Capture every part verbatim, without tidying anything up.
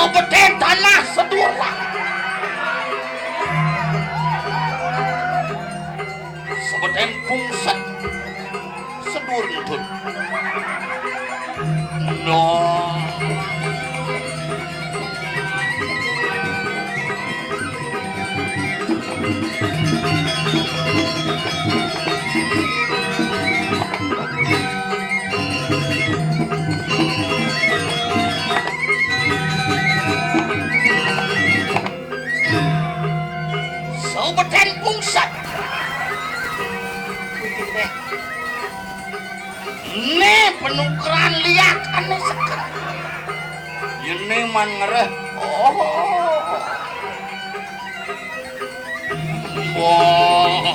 Sebeten tanah sedur. Sebeten pungset sedur ngedut. No. Sebeten pungset. Nih penukaran liat ane seken. Yene man ngereh. Oh. Wah.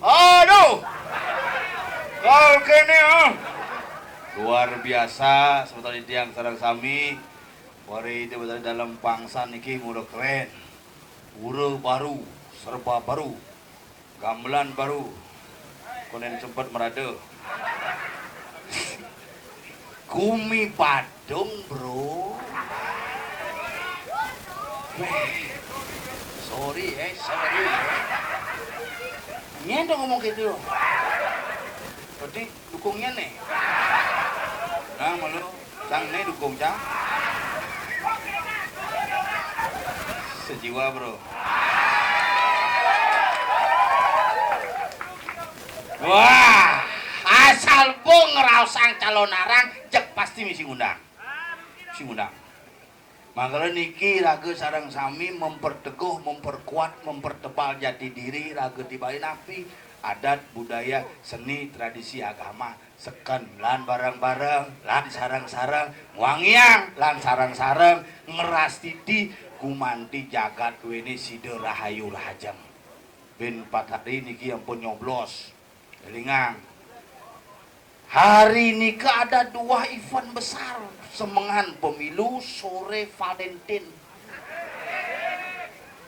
Aduh. Kal kene, ah. Luar biasa, sebetulnya tiang sareng sami. Wari itu betari dalam pangsan niki mula keren. Pura baru, serba baru, gamelan baru. Konen sempet merada. Gumi Badung, bro. Weh, sorry, eh, sorry, eh. Nyen dong ngomong gitu. Berarti dukungnya nih. Nah, malu. Cang, nih dukung, Cang. Sejiwa, bro. Wah, asal bung ngeraosang calon arang, jek pasti misi ngundang. Misi ngundang. Mangkala niki raga sareng sami memperteguh, memperkuat, mempertebal jati diri raga di Bali napi adat, budaya, seni, tradisi, agama, seken lan bareng-bareng, lan sareng-sareng, ngwangiang lan sareng-sareng, ngrastiti gumanti jagat duene sida rahayu rahajeng. Ben patari niki ampun nyoblos. Elingang. Hari nika ada dua event besar, semengan pemilu, sore Valentine.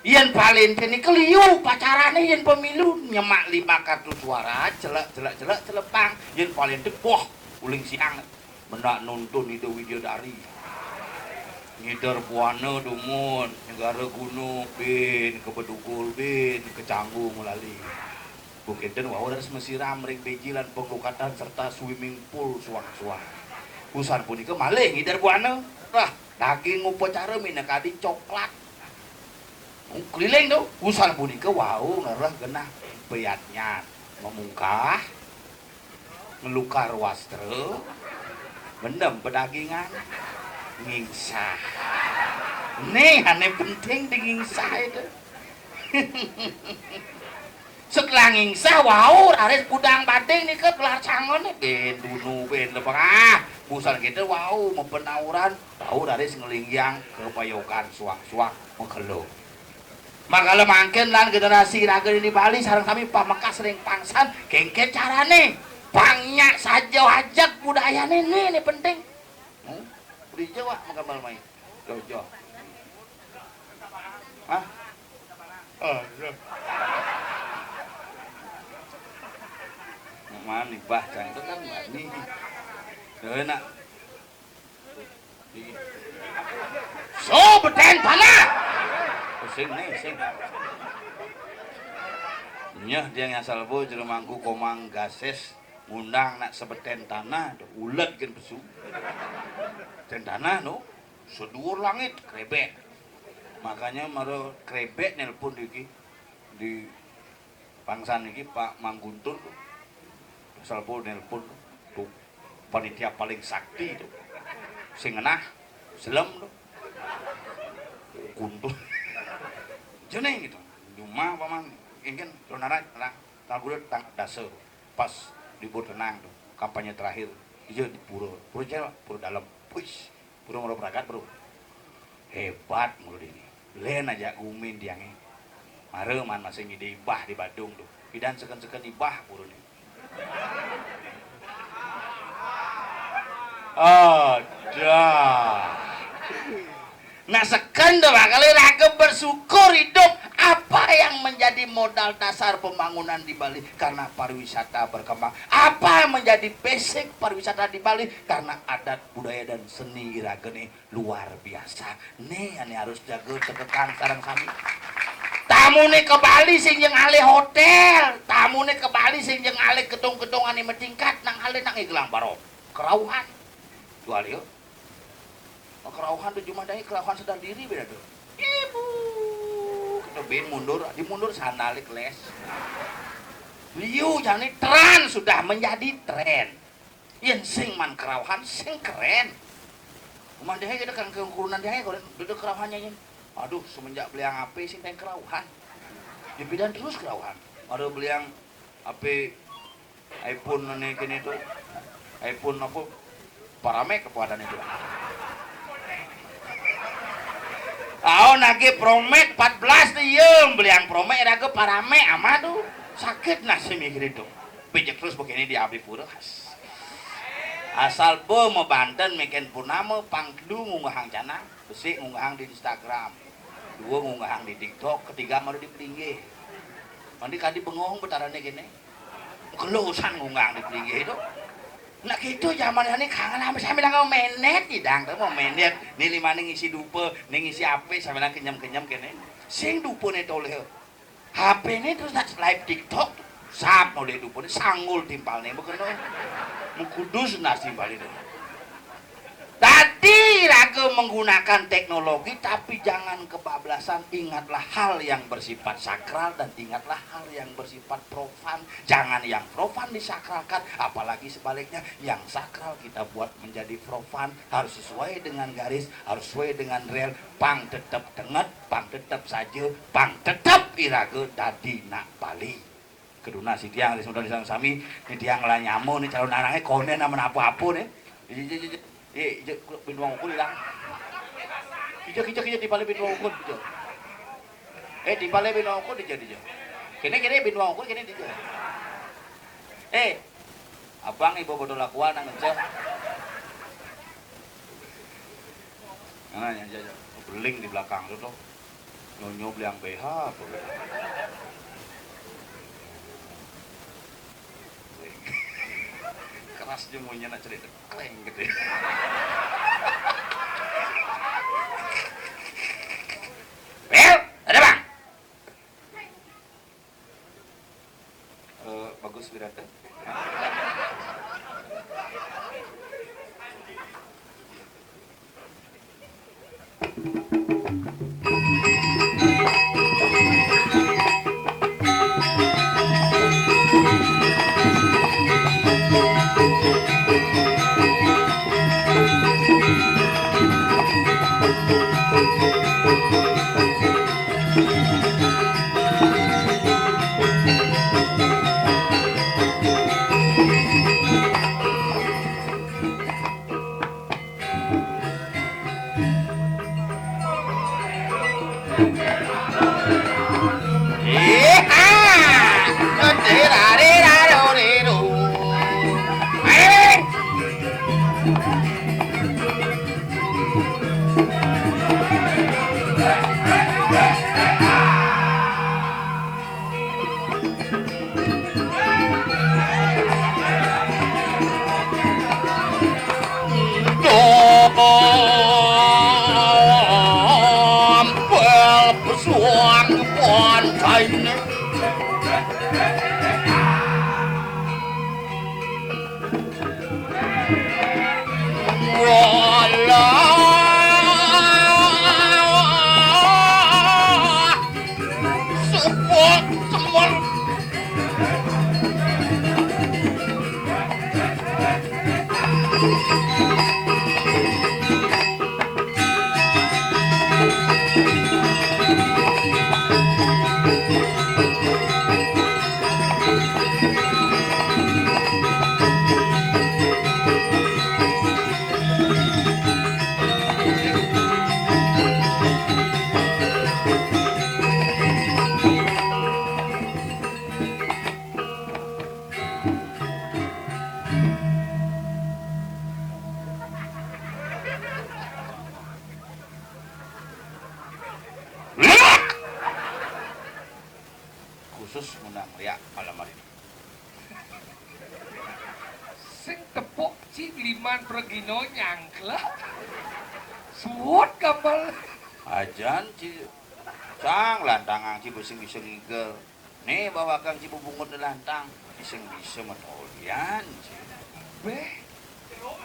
Yen Valentine nika liu pacarane, yen pemilu nyemak lima kartu suara, celek, celek, celek, celepang. Yen Valentine, wah, uling siang. Mendak nuntun Ida Widyadari. Ngider buana dumun, Negara Guna, bin, ke Bedugul, bin, ke Canggu, Mulali. Bukenten wau raris masiram ring beji lan penglukatan serta swimming pool suang-suang. Usan punika malih ngider buana. Lah, daging upacara minakadi coklat. Keliling tu, usan punika wau ngereh genah peyatnyan. Memungkah, ngelukar wastra, mendem pedagingan, ngingsah. Nih, ane penting di ngingsah itu. Setelah ngingsah, wau raris kudang bading nika gelar sangone, ben dunu, ben lepengah. Busan kita wau mapenauran, wau raris ngelinggiang kepayogan suang-suang makelo. Mangkala mangkin lan generasi raga di Bali sareng sami pamekas ring pangsan, kengken carane? Pang nyak saja ajak budayane, ne, ne penting. Hmm? Beli jawab mengambal mai. Jojo. Hah? Oh, iya. Mani bah, cang itu kan mani. Yo, enak. So, beten tanah. Sing nih, sing. Nyeh, dia ngasal bo, jero mangku komang gases. Ngundang nak sebeten tanah, tuh, uled gén pesu. Ten tanah, no, seduur langit, krebek. Makanya mara krebek nelpon di, di pangsan iki, Pak Mang Guntur, tuh. Asal po nelpon, tuh. Tuh, panitia paling sakti, tuh. Sing ngenah, selem, tuh. Guntur. Jeneng gitu. Cuma paman, ingkén, lo narang, narang. Tanggulut tang dasa. Pas libur tenang tuh, kampanye terakhir. Iya di pura. Pura cel, pura dalem. Wis, pura mara pragat, Bro. Hebat mulu ini. Lén aja gumin tiangé. Mara man masih ngidih ibah di Badung tuh. Pidan seken-seken ibah pura né. Ada. Nah, seken tuh, Pak, kalau raga bersyukur hidup, apa yang menjadi modal dasar pembangunan di Bali? Karena pariwisata berkembang. Apa yang menjadi basic pariwisata di Bali? Karena adat budaya dan seni iraga nih luar biasa. Nih, ini harus jaga tekekan sareng sami. Tamuné ke Bali sing jeng alih hotel, tamuné ke Bali sing jeng alih gedung-gedung ané matingkat, nang alih nang gelang barom. Kerauhan. Jual yuk. Kerauhan tuh cuma dari kerauhan sadar diri beda tuh. Ibu, kita bin mundur, di mundur sandalik les. Liu jani tren sudah menjadi tren. Yén sing man kerauhan, sing keren. Cuman dia kita kan kekurunan dia kalau duduk kerauhannya ini. Aduh, semenjak beli yang H P sing teng kerauhan. Di bidan terus kerauhan. Ada beli yang H P iPhone né kéné tuh. iPhone apa? Paramek apa adané tuh? Oh, nagih Promek empat belas tuh, iya, beli yang Promek, raga Paramek, ama tuh. Sakit nasi mikir itu. Pijak terus begini di Abdipura. Asal be mabanten meken purnama, pang telu ngunggahang canang, besik ngunggahang di Instagram, dua ngunggahang di TikTok, ketiga mara di pelinggih. Nanti kadi bengong betarané kéné. Gelusan ngunggahang di pelinggih itu. Nah gitu zaman ini kangen sama sambil nggak menet, idang tuh mau menet. Nih lima nih ngisi dupa, nih ngisi apa sambil kenyem-kenyem kéné. Sing dupa nih toleh. H P-né terus nak live TikTok, sap nolih dupané, sanggul timpalné, bekeno. Mengkudus nas timpalné. Tadi raga menggunakan teknologi, tapi jangan kebablasan. Ingatlah hal yang bersifat sakral dan ingatlah hal yang bersifat profan. Jangan yang profan disakralkan, apalagi sebaliknya, yang sakral kita buat menjadi profan. Harus sesuai dengan garis, harus sesuai dengan rel, pang tetep tenget, pang tetep saja, pang tetep iraga dadi nak Bali. Keduna sitiang ris muda lisan sami, ni tiang lah nyama ni calon anaknya konen nama apa-apa ni. Ija, ija, ija, ija, ija, bin wong ukul ilang. Ija, ija, ija, timpalé bin wong ukul, ija. Eh, timpalé bin wong ukul, ija, ija. Kéné, kéné bin wong ukul, kéné, ija. Eh, abang ibu bodoh lakuan nang ija. Nah, yang jajan beling di belakang tuh, tuh. Nyonyo beli yang B H apa gitu. Keras dia maunya nak cerit. Kleng gitu. Bel, ada bang. Eh, bagus Wirata. Oh, semua. Khusus ngundang Lia malam hari ini. Sing tepuk ci liman pragina nyangklek. Suwut gampal. Ajan ci. Cang lantangang ci besi bisa ngigel. Né bawakang ci bubungut lantang. Iseng bisa matolian ci. Béh.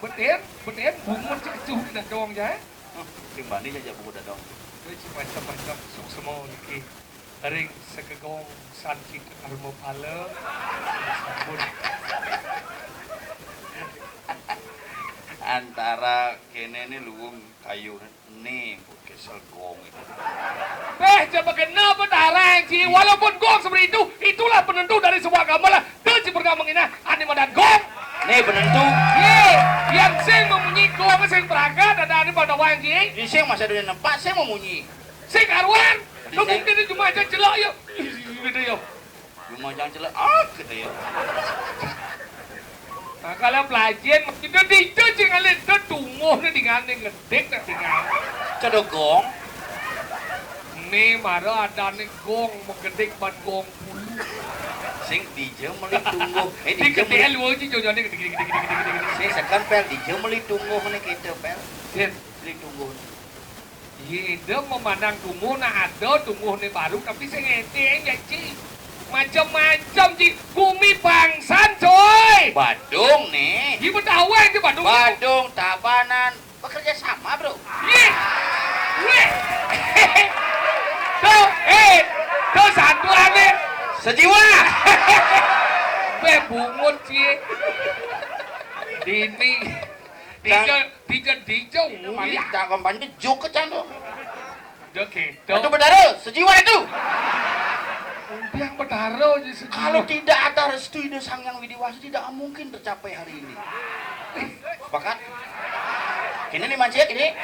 Bedén, bedén bungut ci kecuh di dadong jaé. Huh, sing bani jajak bungut dadong. Wis macem-macem suksma niki. Ring sagegong sanci karma pala. Sampun. Antara kéné né luung kayu né, Bu, kesel gong itu. Béh, coba kena apa darah, Ci? Walaupun gong seperti itu, itulah penentu dari sebuah gamelan. Dé Ci pernah menghina, ané madan gong. Né penentu. Yé, yang sing memunyi gong sing pragat, ada ané pada wayang, Ci. Di sing masa ada nempat, sing memunyi. Sing karuan. Di sing. Mungkin cuma aja celok, yuk. Gitu, yuk. Cuma aja celok, ah, gitu, yuk. Nah, kalau pelajin, kita dija sing ngalih, kita tungguh nih, dengan nih, ngedik nih, dengan. Kada gong. Né mara adané gong magedik ban gong bulu. Sing dija meli tungguh. Eh, dija meli. Dikedik lu aja, jojoné gedé, gedé, gedé. Sing sekan, Pel, dija meli tungguh né kita, Pel. Sing. Meli tungguh. Iya, ida memandang tungguh, nah ada tungguh né baru, tapi sing enteng ya, Ci. Macam-macam, Ci. Gumi pangsan, coy. Badung né. Iya, Betawi, Ci, Badung. Badung, Tabanan, bekerja sama, Bro. Yé. Wéh. Tuh, eh, tuh satu ané. Sejiwa. Béh, bungut, Ci. Dini. Dija, dija, dija. Wih, tak kampanye juk ke cang tuh. Udah gitu. Itu Betara, sejiwa itu. Undiang Betara aja sejiwa. Kalau tidak ada restu Ida Sang Hyang Widi Wasa, tidak mungkin tercapai hari ini. Sepakat? Kini nih manci ya, kini.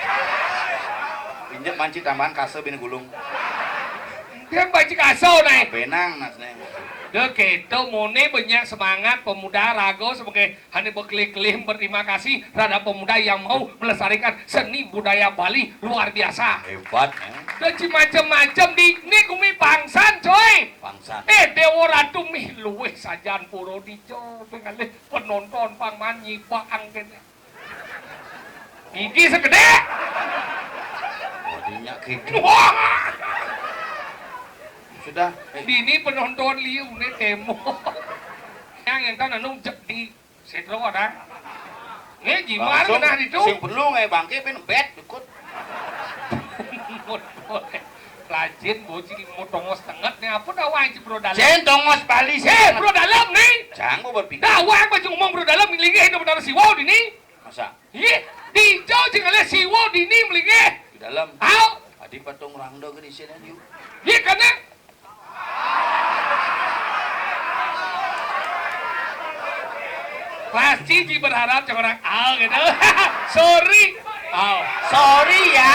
Injek manci tambahan kasa bini gulung. Dia manci kasa, nah. Benang, nasnya. Udah gitu, mone banyak semangat pemuda raga sebagai Ané bekelih-kelih berterima kasih terhadap pemuda yang mau melestarikan seni budaya Bali luar biasa. Hebat, eh. Dadi macem-macem di ni gumi pangsan, coy. Pangsan. Eh, Dewa Ratu mih luwih sajan pura dija, ngalih penonton pang man nyibak angkene. Gigi segede. Oh, dinyak gitu. Wah. Sudah, eh. Dini penonton liu ne tembok. Yang entan anu jek di Setro ada. Nggih, jimat langsung kenah ditu. Sing perlu ngai bangke ben bet dukut. Lajin bocil mau tongos tenget nih, apa dah wang ci bro dalam? Sen tongos Bali, sen. Eh, bro dalam nih. Cang mau berpikir. Dah wang baju ngomong bro dalam, linggih itu benar siwau dini. Masa? Iya, di jauh cing alih siwau dini melinggih. Di dalam. Au. Adi patung rangda ke di sini, yuk. Iya, karena pasti di berharap cak orang al gitu. Sorry. Al. Sorry ya.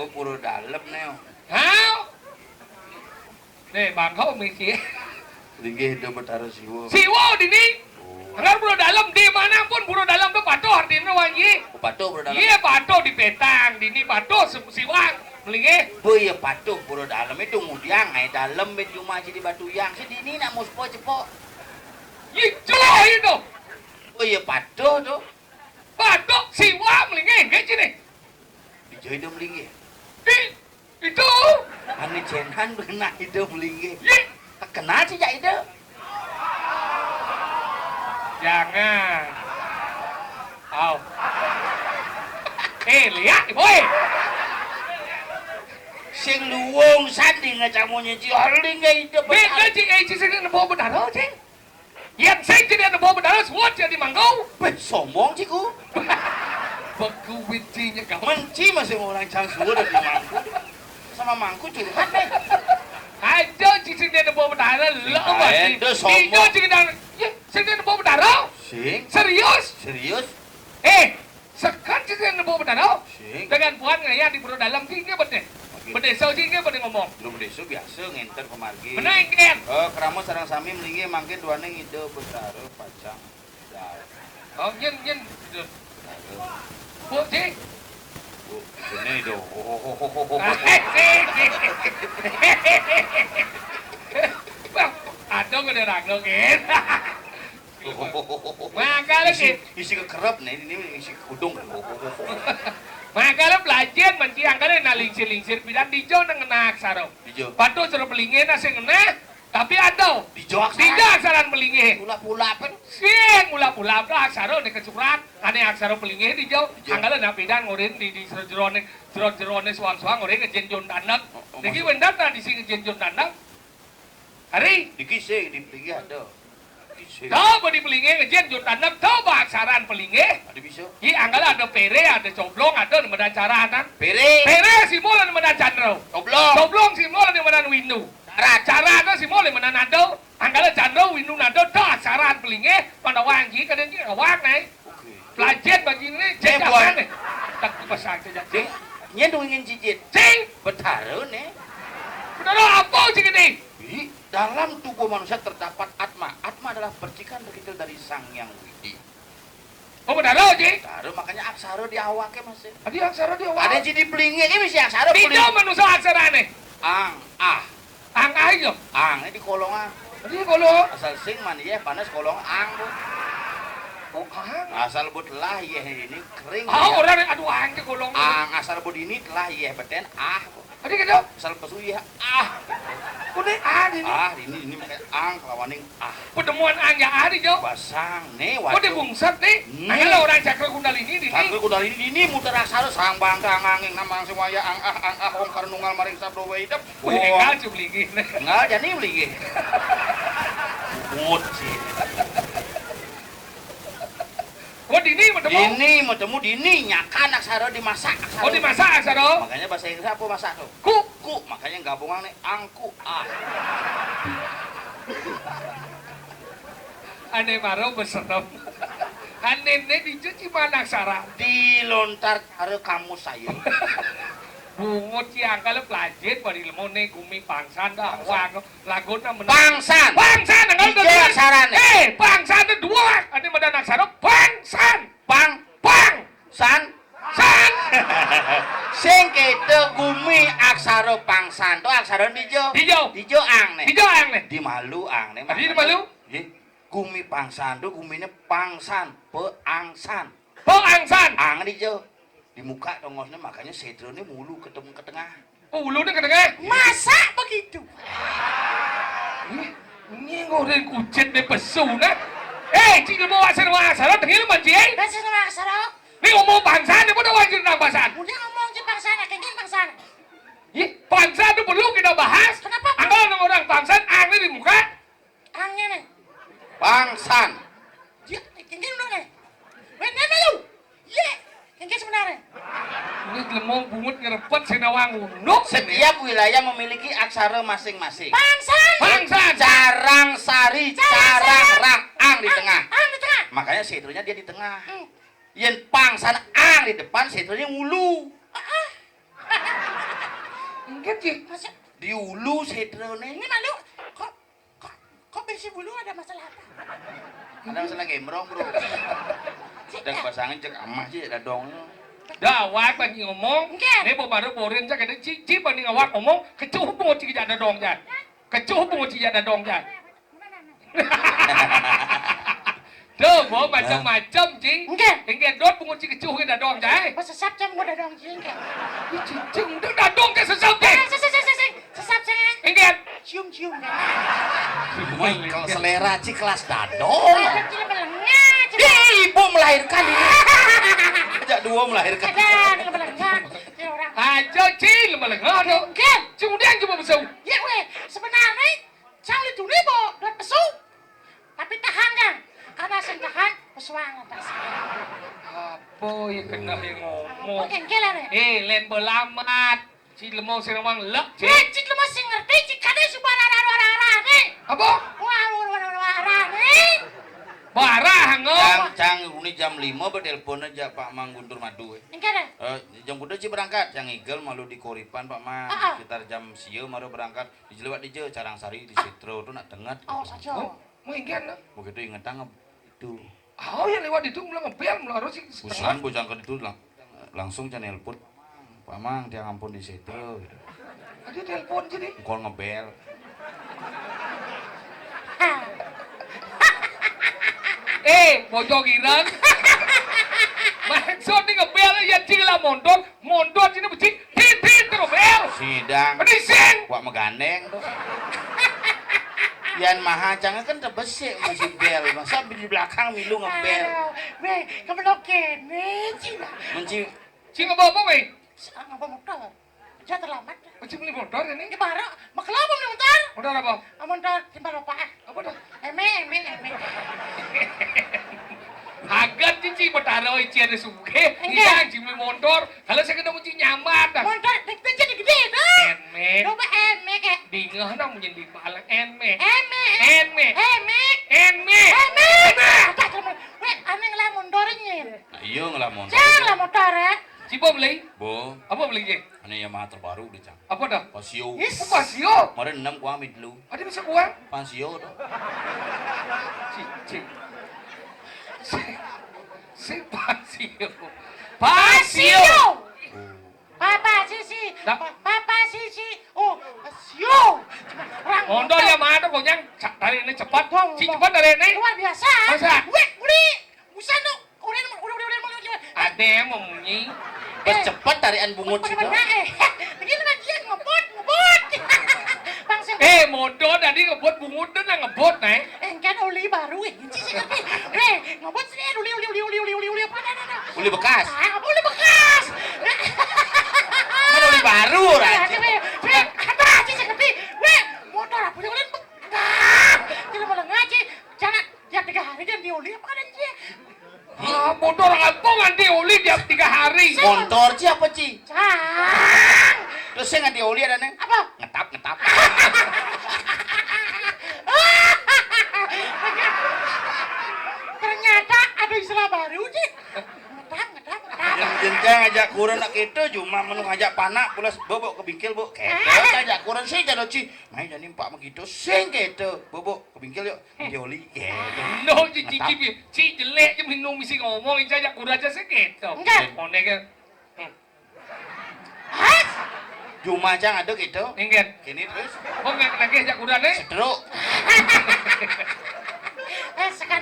Oh, pura dalam nih. Hah? Nih, bangkau mikir. Linggih itu Betara Siwa. Siwa dini. Oh. Anggar buru dalam, di mana pun buru dalam tu patuh artinya, Wan Ji. Oh, patuh buru dalam. Iya, patuh di petang, dini patuh si-, siwang, melinggih. Oh iya, patuh buru dalam itu ngudiang, ai dalam bet cuma si di batu yang, si dini nak muspa cepo. Iya, jauh itu. Oh iya, patuh tu. Patuh, siwang, melinggih, nggih, sini. Di jauh itu melinggih. Di Itu. Ane jenan pernah hidup linggih. Yih. Kenal sih jak itu. Jangan. Au. Eh, lihat, boy. Sing luwung sanding ngacamunye, Ci, oling ge idup. Beda, Ci, eh, Ci, sing nembo betara, Ci. Yen sing jadi nembo betara, suwun jadi mangku. Beh, sombong, Ci, ku. Bekuwit, Ci, nyegah. Menci masih orang cang suwun dadi mangku. Sama mangku curhat, nih. Aja, Ci, sing nembo betara, lo, Ci. Aduh, sombong. Ijo, Ci, nang, ya, sing nembo betara. Sing. Serius? Serius. Eh, Seken Ci sing nembo betara. Sing. Dengan buan ngayah di Pura Dalem, Ci, nggih, bedeh. Oke. Bedesa, Ci, nggih, bedeh ngomong. Lho, bedesa biasa ngenter pamargi. Bener, nggih. Eh, krama sareng sami mlinggih mangkin duaning Ida Betara pacang. Oh, nggih, nggih. Bu, Ci. Bu, sini, do. Bang, ada nggak ada rangga, nggih. Mangkale isi, isi kekerep nih, ini isi kudung. Mangkale belajen menci angkale nah lingsir-lingsir pidan dijo nang ngenah aksara. Dijo. Patuh cara pelinggih nah sing ngenah, tapi ada. Dijo aksara. Dijo aksaran pelinggih. Ulap-ulap kan? Sing ulap-ulap dah aksara nih kesurat. Ane aksara pelinggih dijo. Dijo. Angkale nah pidan ngurin di, di jero-jerone, jero-jerone suang-suang ngurin ngejen jun tandang. Oh, oh, niki maksud- Wendat nah di sing ngejen jun tandang. Hari. Niki sing di pelinggih ada. Coba di pelinggih ngejen jun tandang, coba aksaran pelinggih. Ada bisa. Ki angkala ada pere, ada coblong, ada nemedan carahan. Pere. Pere simbol nemedan candra. Coblong. Coblong simbol nemedan windu. Cara. Cara ada simbol nemedan nada. Angkala candra, windu, nada, dah aksaran pelinggih, pada wanggi, kadang ki awak naik. Oke. Pelajen bagi ini, eh, jejak buat mana? Tak pasang jejak. Cing, nyen dongengin cicit. Cing. Betara nih. Betara apa, Cing, ini? Di dalam tubuh manusia terdapat atma. Atma adalah percikan terkecil dari Sang Yang Widi. Oh, betara, Cing? Betara, makanya aksara di awake masih. Adi aksara di awake. Ada jadi pelinggih, ini mesti aksara. Beda pelinggih. Manusia aksara nih. Ang, ah. Ang ae yo. Ang di kolong ah. Di kolong. Asal sing man yeh panas kolong ang, Bu. Oh, ang. Asal but lah yeh ini kering. Ah, ya. Orang yang aduh ang ke kolong. Ang asal but ini telah yeh beten ah, Bu. Adi gitu. Asal pesu yeh ah. Kuning ah ini. Ah, ini, ini pakai ang kelawaning ah. Penemuan ang ya adi yo. Basang nih. Oh, di waktu bungsat nih. Hmm. Angkala orang cakra kundalini di. Cakra kundalini di ini muter aksara sang bangka angin namang sing waya ang ah, ang ah, ongkar nunggal maring sabda wedep. Wih, wah. Enggak, Ci, beli gini. Enggak, jadi beli gini. Bungut sih. Oh, dini matemu? Dini matemu, dini nyakan aksara dimasak aksara. Oh, dimasak aksara. Makanya bahasa Inggris apa masak tuh? Ku. Ku, makanya gabungan nih angku ah. Ane maro beserem. Ane ne dicuci mana aksara? Di lontar cara kamu saya. Bungut Ci angkala pelajen bari lemone gumi pangsan dah. Pangsan. Wah, laguna menang. Pangsan. Pangsan angkala. Ije aksarane. Eh, pangsan itu dua. Ane madan aksara pangsan. Pang. Pang. San. San. Sing kita gumi aksara pangsan to aksara dijo. Dijo. Dijo ang ne. Dijo ang ne. Di malu ang ne. Adi di malu? Nggih. Gumi pangsan to gumine pangsan, peangsan. Peangsan. Ang dijo. Di muka tongosne makanya setrone mulu ketemu ke tengah. Oh, ulune ke tengah. Masa begitu? Ih, ini goreng kucit deh pesu nah. Eh, Ci, mau aksara, mau aksara, dengar man, Ci, eh? Bahasa sama aksara. Ini ngomong pangsan, ini udah wajib nang pangsan. Udah ngomong Ci pangsan, akhirnya pangsan. Ih, pangsan itu perlu kita bahas. Kenapa? Angkala orang pangsan, ang di muka. Angnya nih. Pangsan. Dia, akhirnya udah nih. Bener lu. Iya, yang sebenarnya. Ini lemong bungut ngerepet sinawang unduk. Setiap wilayah memiliki aksara masing-masing. Pangsan. Pangsan. Carang sari, carang, carang sari. Rang, ang di tengah. Ang di tengah. Makanya setrone dia di tengah. Hmm. Yen pangsan ang di depan, setrone ulu. Ah, ah. Enggak, Ci. Masa? Di ulu setrone. Ini malu. Kok Kok, kok besi bulu ada masalah apa? Ada masalah gembrong, Bro. Cik, dan ya? Pasangan cek amah cek dadong. Dah awak bani ngomong. Nggih. Nih baru borin cek ada Ci, Ci bani ngawak ngomong, kecuh bungut Ci jak dadong jan. Kecuh bungut Ci jak dadong jan. Tuh, mau macam-macam, Ci. Nggih. Nggih, dot bungut Ci kecuh ke dadong jan. Pas sesap jam gua dadong Ci, nggih. Ih, cicing, udah dadong ke sesap, Ci. Eh, sesap, sesap, sesap. Sesap saya. Inggih. Cium-cium. Michael selera Ci kelas dadong. Ada Ci lebih lengah, Ci. Ih, ibu melahirkan ini. Sejak dua melahirkan. Ada, ada lebih lengah. Ini orang. Aja, Ci, Paling ada. Nggih. Sing udian coba besau. Ya weh, sebenarnya cang itu nih bo dot pesu. Tapi tahan kan. Karena sing tahan pesuang atas. Apa ya kena yang ngomong? Apa engkel, eh? Eh, lain belamat. Ci lemong sing ngomong lek, Ci. Eh, ci lemong sing ngerti, ci kadé suba rara-rara nih. Apa? Wah, wah, wah, wah, wah, nih. Barah, ngo. Cang, cang, uni jam lima betelpon aja Pak Mang Guntur Madu, eh. Engké deh. Eh, jam kuda ci berangkat, cang igel malu di Koripan, Pak Mang. Heeh. Sekitar jam sia baru berangkat. Di Jeliwat dija, Carang Sari, di Sitro, tuh nak tenget. Oh, saja. Oh, mau engké, nah? Begitu inget tangan itu. Oh, ya lewat itu, mulai ngebel, mulai harus sih. Busan, bujang ke itu lang-, langsung cang nelpon. Pak Mang, tiang ampun di Sitro, gitu. Ada telepon jadi. Engkol ngebel. Eh, bojog ireng. Maksud ni ngebel ya cing lah mondor, mondor cing becik, tin, tin, terus bel. Sidang. Penising. Wak megandeng tuh. Yan maha cang kan terbesik masih bel. Masa di belakang milu ngebel. Aduh, weh, kebelokin nih, cing. Menci Cing apa, apa, weh? Ngapa motor? Aja terlambat. Oh, cing beli motor ini? Ya, baru. Makelo apa beli motor? Motor apa? Ah, motor timpal opak. Apa dah? Eme, eme, eme. Hagan cici betara ici ada suge. Enggak. Iya, cing beli motor. Kalau saya kena kunci nyaman dah. Motor, dik, dik, gede, gede, dah. Eme. Coba eme, kayak. Dingeh nang menyendi malah eme. Eme. Eme. Eme. Eme. Eme. Eme. Atas, eme. Weh, aneh lah motornya. Nah, iya ngelah motor. Cang lah motor, eh. Cibo beli? Bo. Apa beli, Cing? Ane Yamaha terbaru deh, Cang. Apa dah? Pasio. Is. Oh, Pasio. Kemarin enam ku amit lu. Ada bisa kuat? Pasio tuh. Cing, cing. Si, si Pasio. Pasio. Pasio. Oh. Papa Sisi. Dah. Pa-, Papa Sisi. Oh, Pasio. Cuma orang Motor motor. Yamaha tuh, Cang. Ca-, tarik ini cepat. Wah, wah. Cing, cepat tarik ini. Luar biasa. Masa? Weh, beli. Busan tuh. Udah, udah, udah, udah, udah, udah. Ada yang mau munyi. Bos, eh, cepet tarian bungut situ. Bener, eh. Begini lagi yang ngebut, ngebut. Bang, sing Eh, motor tadi ngebut bungut dan nang ngebut, nah. Eh, kan oli baru, eh. Cici ngerti. Eh, ngebut sini, oli, oli, oli, oli, oli, oli, oli, apa, ada, ada, ada. Oli bekas. Ah, apa oli bekas? Mana oli baru, Iya, Raji? Weh, weh, apa, Cici ngerti? Weh, motor apa yang udah be-, ah, kita mau ngaji. Jangan, tiap tiga hari kan dioli apa ada, Cici? Ah, motor apa nganti oli tiap tiga hari? Motor ci apa, Ci? Cang. Terus saya nganti oli ada, Neng? Apa? Ngetap, ngetap. Ternyata ada istilah baru, Ci. Ngetap, ngetap, ngetap. Yang jenjang ajak kurun nak itu cuma menu ajak panak pulas bobok ke bingkil, Bu. Kita ajak kurun sih, jado, Ci. Main jadi empat begitu, sing gitu. Bobok ke bingkil yuk. Dioli, gitu. No, ci, ci, Mantap. Ci, ci jelek je minum mesti ngomong, inca jak kurang aja sih gitu. Enggak. Konek kan. Hmm. Has? Juma aja ngaduk gitu. Enggak. Kini terus. Oh, enggak lagi jak kurang, eh? Setruk. Eh, sekan.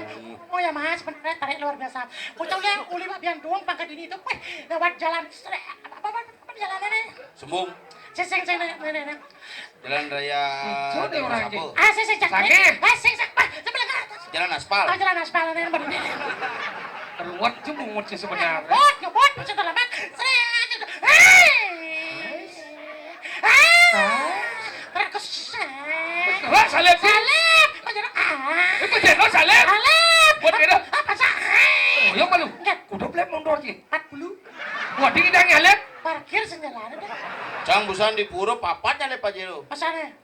Oh ya, Mas, bener tarik luar biasa. Pucuk yang uli Pak Bian Duong pangkat ini itu, weh, lewat jalan stre-, apa, apa, apa, apa jalannya nih? Sembung. Sing, sing, sing, nih, nih, nih, nih. Jalan Raya Hijau deh Desa orang Sabo. Ah, sing, sing, cak. Sange. Ah, sing, sing, ah, sebelah kanan. Jalan aspal. Ah, jalan aspal, nih, bener. Keruat je mungut sih sebenarnya. Ngebut, ngebut, maksud terlambat. Sret, hei. Ah. Terkesan. Wah, Salib. Salib. Pajar, ah. Eh, pajar, oh, Salib. Salib. Buat kira. Apa, apa, sa-, ah. Oh, yang malu. Enggak. Kuda belum mundur, Ci. Empat puluh. Wah, dingin dah, Salib. Parkir sendalane dah. Cang busan di pura papat nyalip Pajero. Masane?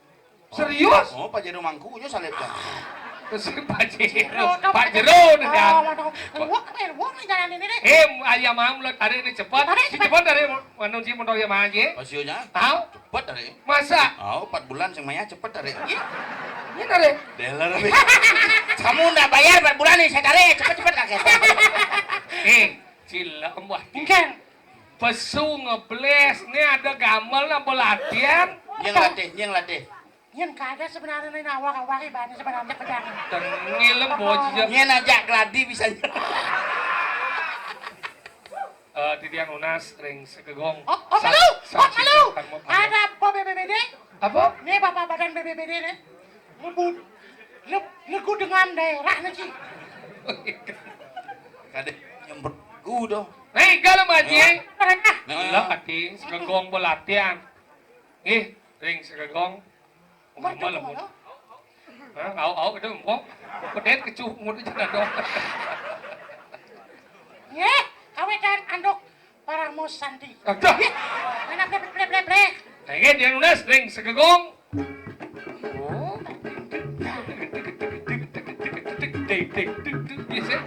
Serius? Oh, Pajero mangkunya salib, Cang. Terus Pajero. Pajero, Pajero, dah, Oh, Cang. Waduh. Wah, eh, wah, nih jalan ini nih. Eh, ayam mau mulai tarik nih cepat. Tarik, si cepat. Cepat tarik, anu si motor ya mah aja. Pasionya? Tahu? Cepet tarik. Masa? Oh, empat bulan sing maya cepet tarik. Iya. Ini tarik. Dealer nih. Kamu ndak bayar empat bulan nih, saya tarik. Cepet-cepet kakek. Eh, cila, wah. Enggak. Pesu ngebles, nih ada gamel nang pelatihan. Nyang latih, nyang latih. Nyang kada sebenarnya nih, awak-awak ibaratnya sebenarnya pedang. Tengil, bocah. Nyang ajak gladi bisa. Eh, titiang nunas ring segegong. Oh, oh, Sa-, malu, oh, saksi malu. Ada apa B B B D? Apa? Nih, Bapak Badan B B B D nih. Ngebut. Le-, legu dengan daerah nih, Ci. Kadé nyempet ku dong. Hei, kalau Maji. Nah. Lah, ati, segegong pelatihan. Nggih, ring sagegong. Mama lemu. Hah, au-au gedé empok. Pedét kecungut aja dadong. Nggih, kawitan anduk Paramo Santi. Aduh. Nggih, mana plek, plek, plek, plek. Nggih, dia nunas ring sagegong. Oh. Dek, dek, dek, dek, dek, dek, dek, dek, dek, dek, dek.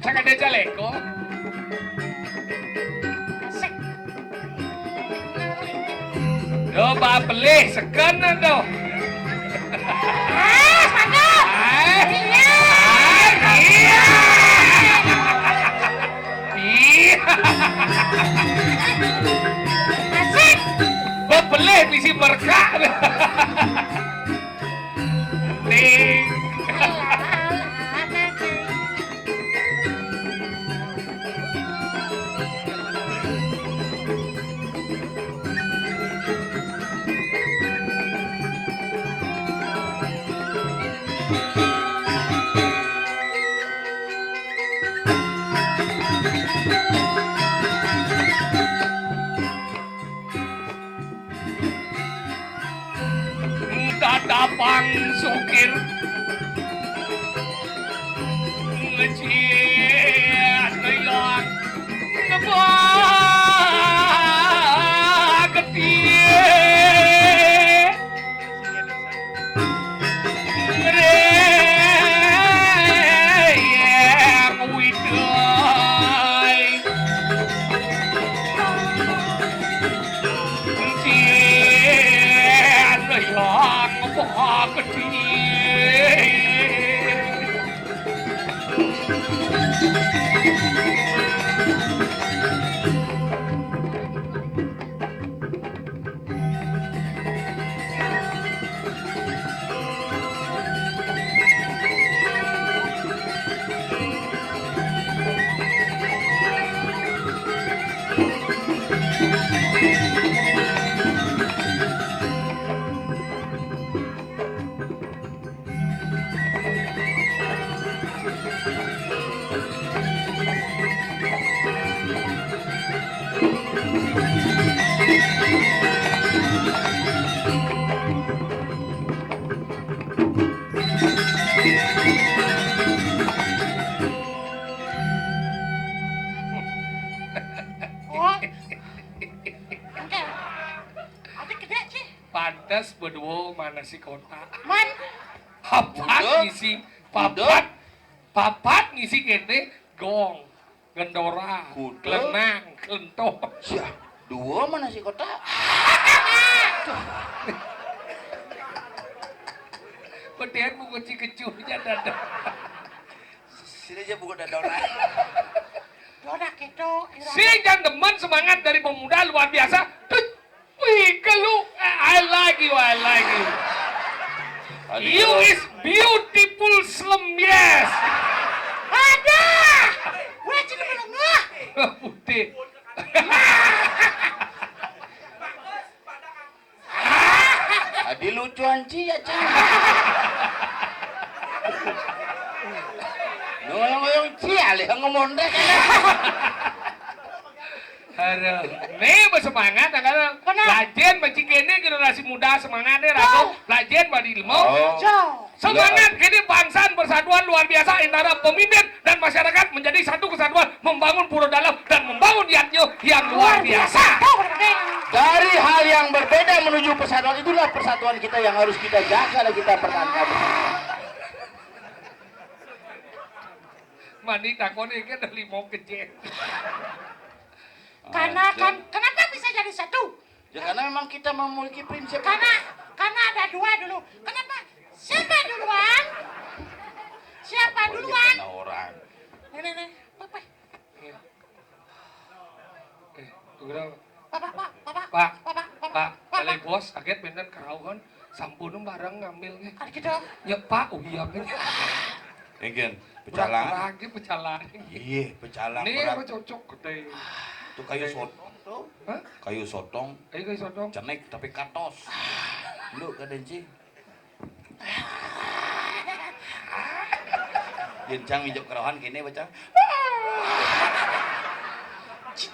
Cak ada jaleko. Asik. Coba pelih seken to. Ah, sepatu. Hai. Iya. Hai, iya. Iya. Asik. Bebelih bisi merkak. Ting. Tatapang sukir ngecian yang ngebah gede. Reyang widai. Cien yang bakti. Oh. Oke. Adik gedé sih. Pantes berdua mana si kota. Man. Papat ngisi, papat, papat ngisi kéné gong, gendora, kuda, lenang, klento. Siah, dua mana si kota? Bedén buku cikecuh aja dadong. Sini aja buku dadong. Dora gitu, ira. Si Jang demen semangat dari pemuda luar biasa. Tut. Wih, kelu, I, I like you, I like you. You is beautiful, slem, yes. Ada. Weh, cina menengah. Putih. Adi lucuan cia, Cang. Ngoyong-ngoyong cia, lihat ngomong deh. Aduh, nih bersemangat, nah, kan? Benar. Lajén, bacik kéné generasi muda semangat nih, Ratu. Betul. Lajén, badi limo. Oh. Jauh. Semangat kéné bangsa persatuan luar biasa antara pemimpin dan masyarakat menjadi satu kesatuan, membangun Pura Dalam dan membangun Yadnya yang luar biasa. Dari hal yang berbeda menuju persatuan, itulah persatuan kita yang harus kita jaga dan kita pertahankan. Mani takon ini ada limo kején. Karena kan, kenapa bisa jadi satu? Ya, karena memang kita memiliki prinsip. Karena, karena ada dua dulu. Kenapa? Siapa duluan? Siapa duluan? Orang. Nih, nih, nih. Apa? Eh, udah. Pak, Pak, Pak, Pak, Pak, Pak, Pak, Pak, Pak, Pak. Balai bos, kaget bener kerauhan. Sampun bareng ngambil nih. Ada gitu. Ya, Pak, oh iya, Pak. Engken, pecalang. Lagi pecalang. Iya, pecalang. Nih, berat. Apa cocok gedé. Itu kayu sotong tuh. Hah? Kayu sotong. Kayu, kayu sotong. Cenik tapi katos. Lu kadén, Ci. Yén Cang minjuk kerohan kéné, bacang. Cing,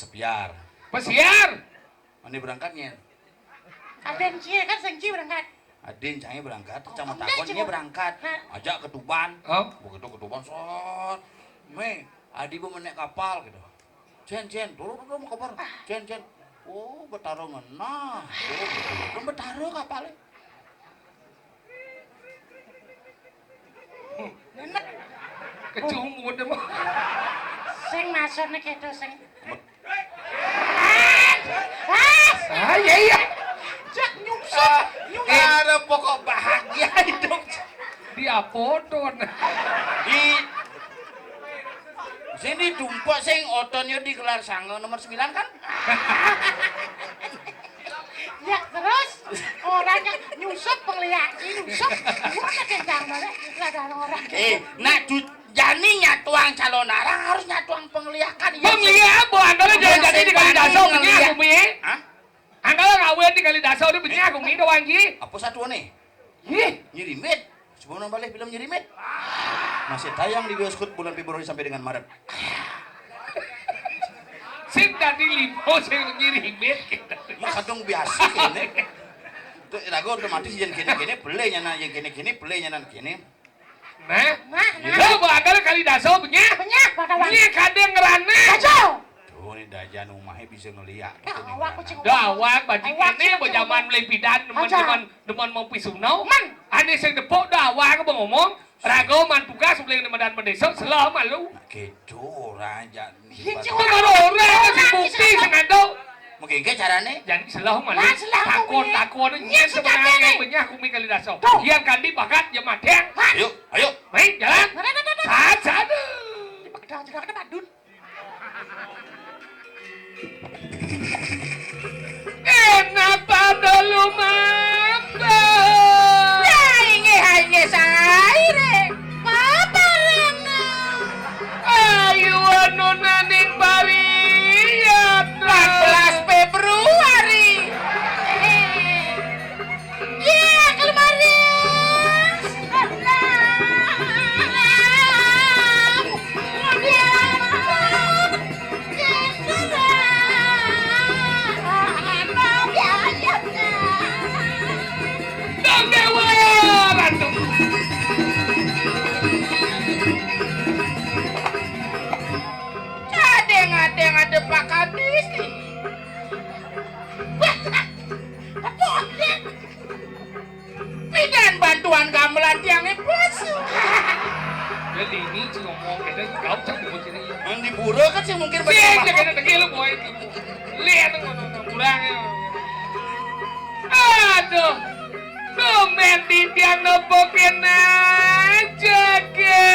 Sepiar. Pesiar. Mane berangkat, Nyen? Aden cie kan sing cie berangkat. Aden cangé berangkat, oh, cang matakon, cie berangkat. Nah. Ajak ka Tuban. Hah? Begitu ka Tuban, sot. "Mé, adi ba menek kapal," gitu. "Cén, cén, turun, turun, kapal. Cén, cén." "Oh, Betara ngenah." "Oh, Betara kapalé." Bener. Kecumut emang. Sing maksudnya gitu, sing. Ah, iya, iya. Jak nyungsep, ah, nyungsep. Ada pokok bahagia hidup. Diapodon. Di sini tumpuk sing otonnya digelar sanga nomor sembilan kan? Ya, terus orangnya nyusup pengliaki, nyusup. Nyusup kencang banget, lah ada orang. Eh, nak du-, jani nyatuang calon arang harus nyatuang pengliakan. Ya, pengliak, Bu, angkala jangan jadi di Kalidaso, pengliak, Bumi. Hah? Angkala ngawin di Kalidaso, udah bini aku, Bumi doang, Ji. Apa satuan nih? Ih. Nyirimit. Sebelum nambah film Nyirimit. Masih tayang di bioskop bulan Februari sampai dengan Maret. Sing tadi limo sing Nyirimit. Mau kadung biasa kene. Tuh lagu otomatis yang kene-kene beli nyana, yang kene-kene beli nyana kene. Nah, nah, nah. Lo bakal Kalidaso benyah. Benyah, bakal. Benyah kadang ngerana. Kacau. Tuh, ini dajan umahnya bisa ngeliat. Dah, awak kucing. Dah, awak, bajingan awak ini, kucing. Zaman meleng pidan, demen, aja. Demen, demen mau pisuno. Man. Ane sing depok, dah, awak, apa ngomong? Raga man tugas, meleng demen dan mendeso, selo malu. Nah, gitu, orang aja. Iya, cuma orang, orang, si bukti, sing ada. Mungkin ke carane? Jadi selo malu. Lah, selo takon, kuwi. Takon, nyet sebenarnya, benyah kumi Kalidaso. Tuh. Yang kandi bakat, ya mateng. Ayo, ayo. Baik, jalan. Mana, mana, mana? Saat, saat. Di pekedal, pekedal, pekedal, badut. Kenapa dulu mampu? Ya, inggih, inggih, saire. Paparangan. Ayu anunaning pariat. Empat belas Februari. Iya, kelemari. Dong Dewa Ratu. Kadang-kadang ada Pak Kadis ini. Wah, apa? Pidan bantuan gamelan tiangé puas. Ya, dini sing ngomong, kita jawab, cak, bukan sini. Yang di pura kan sih mungkin sih, banyak. Cek, cek, cek, lu, boy. Lihat tuh, tuh, tuh, kurang ya. Aduh. Tumben titiang nopo kena jege.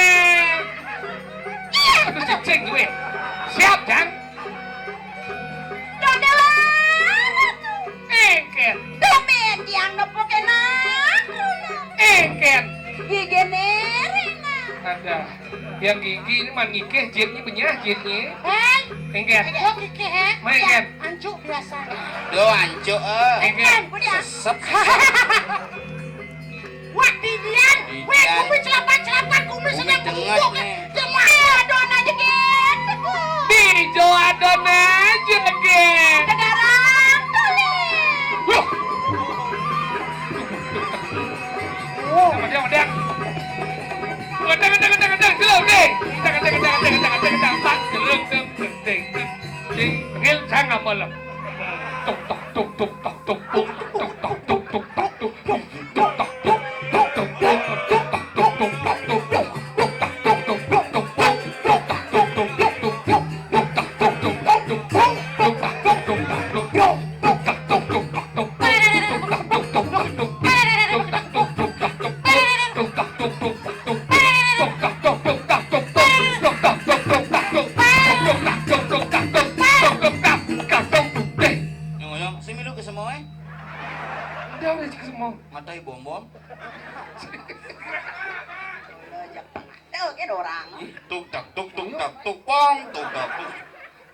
Aduh, cek, cek, gue. Siap, Jang? Dodol Ratu. Engken. Tumben tiang nopo kena. Engken. Gigine rena. Ada. Yang gigi ini man ngikeh, jinnya benyah, jinnya. Eh? Engken. Ayo ngikeh, eh? Main, ya, engken. Ancuk biasa. Lo ancuk, eh. Engken. Engken, udah. Sesep. Wah, dilian. Weh, kumis celapan-celapan, kumis sedang bungkuk. Cuma adon aja, Gen. Dijo adon aja, Gen. Kegarang, tulis. Loh. Sama dia, sama dia. Gedang, gedang, gedang, gedang, dulu, deh. Gedang, gedang, gedang, gedang, gedang, gedang, gedang, gedang, gedang, gedang. Sing, ngil, jangan malam. Tuk, tok, tuk, tuk, tok, tuk, tuk, tok, tuk, tok, tuk, tuk. Yo, yo, sing milu kesemua, eh. Udah, udah, kesemua. Matai bom-bom. Tuh, jak tengah. Tuh, oke, dorang. Ih, tuk, tak, tuk, tuk, tak, tuk, pong, tuk, tak, tuk.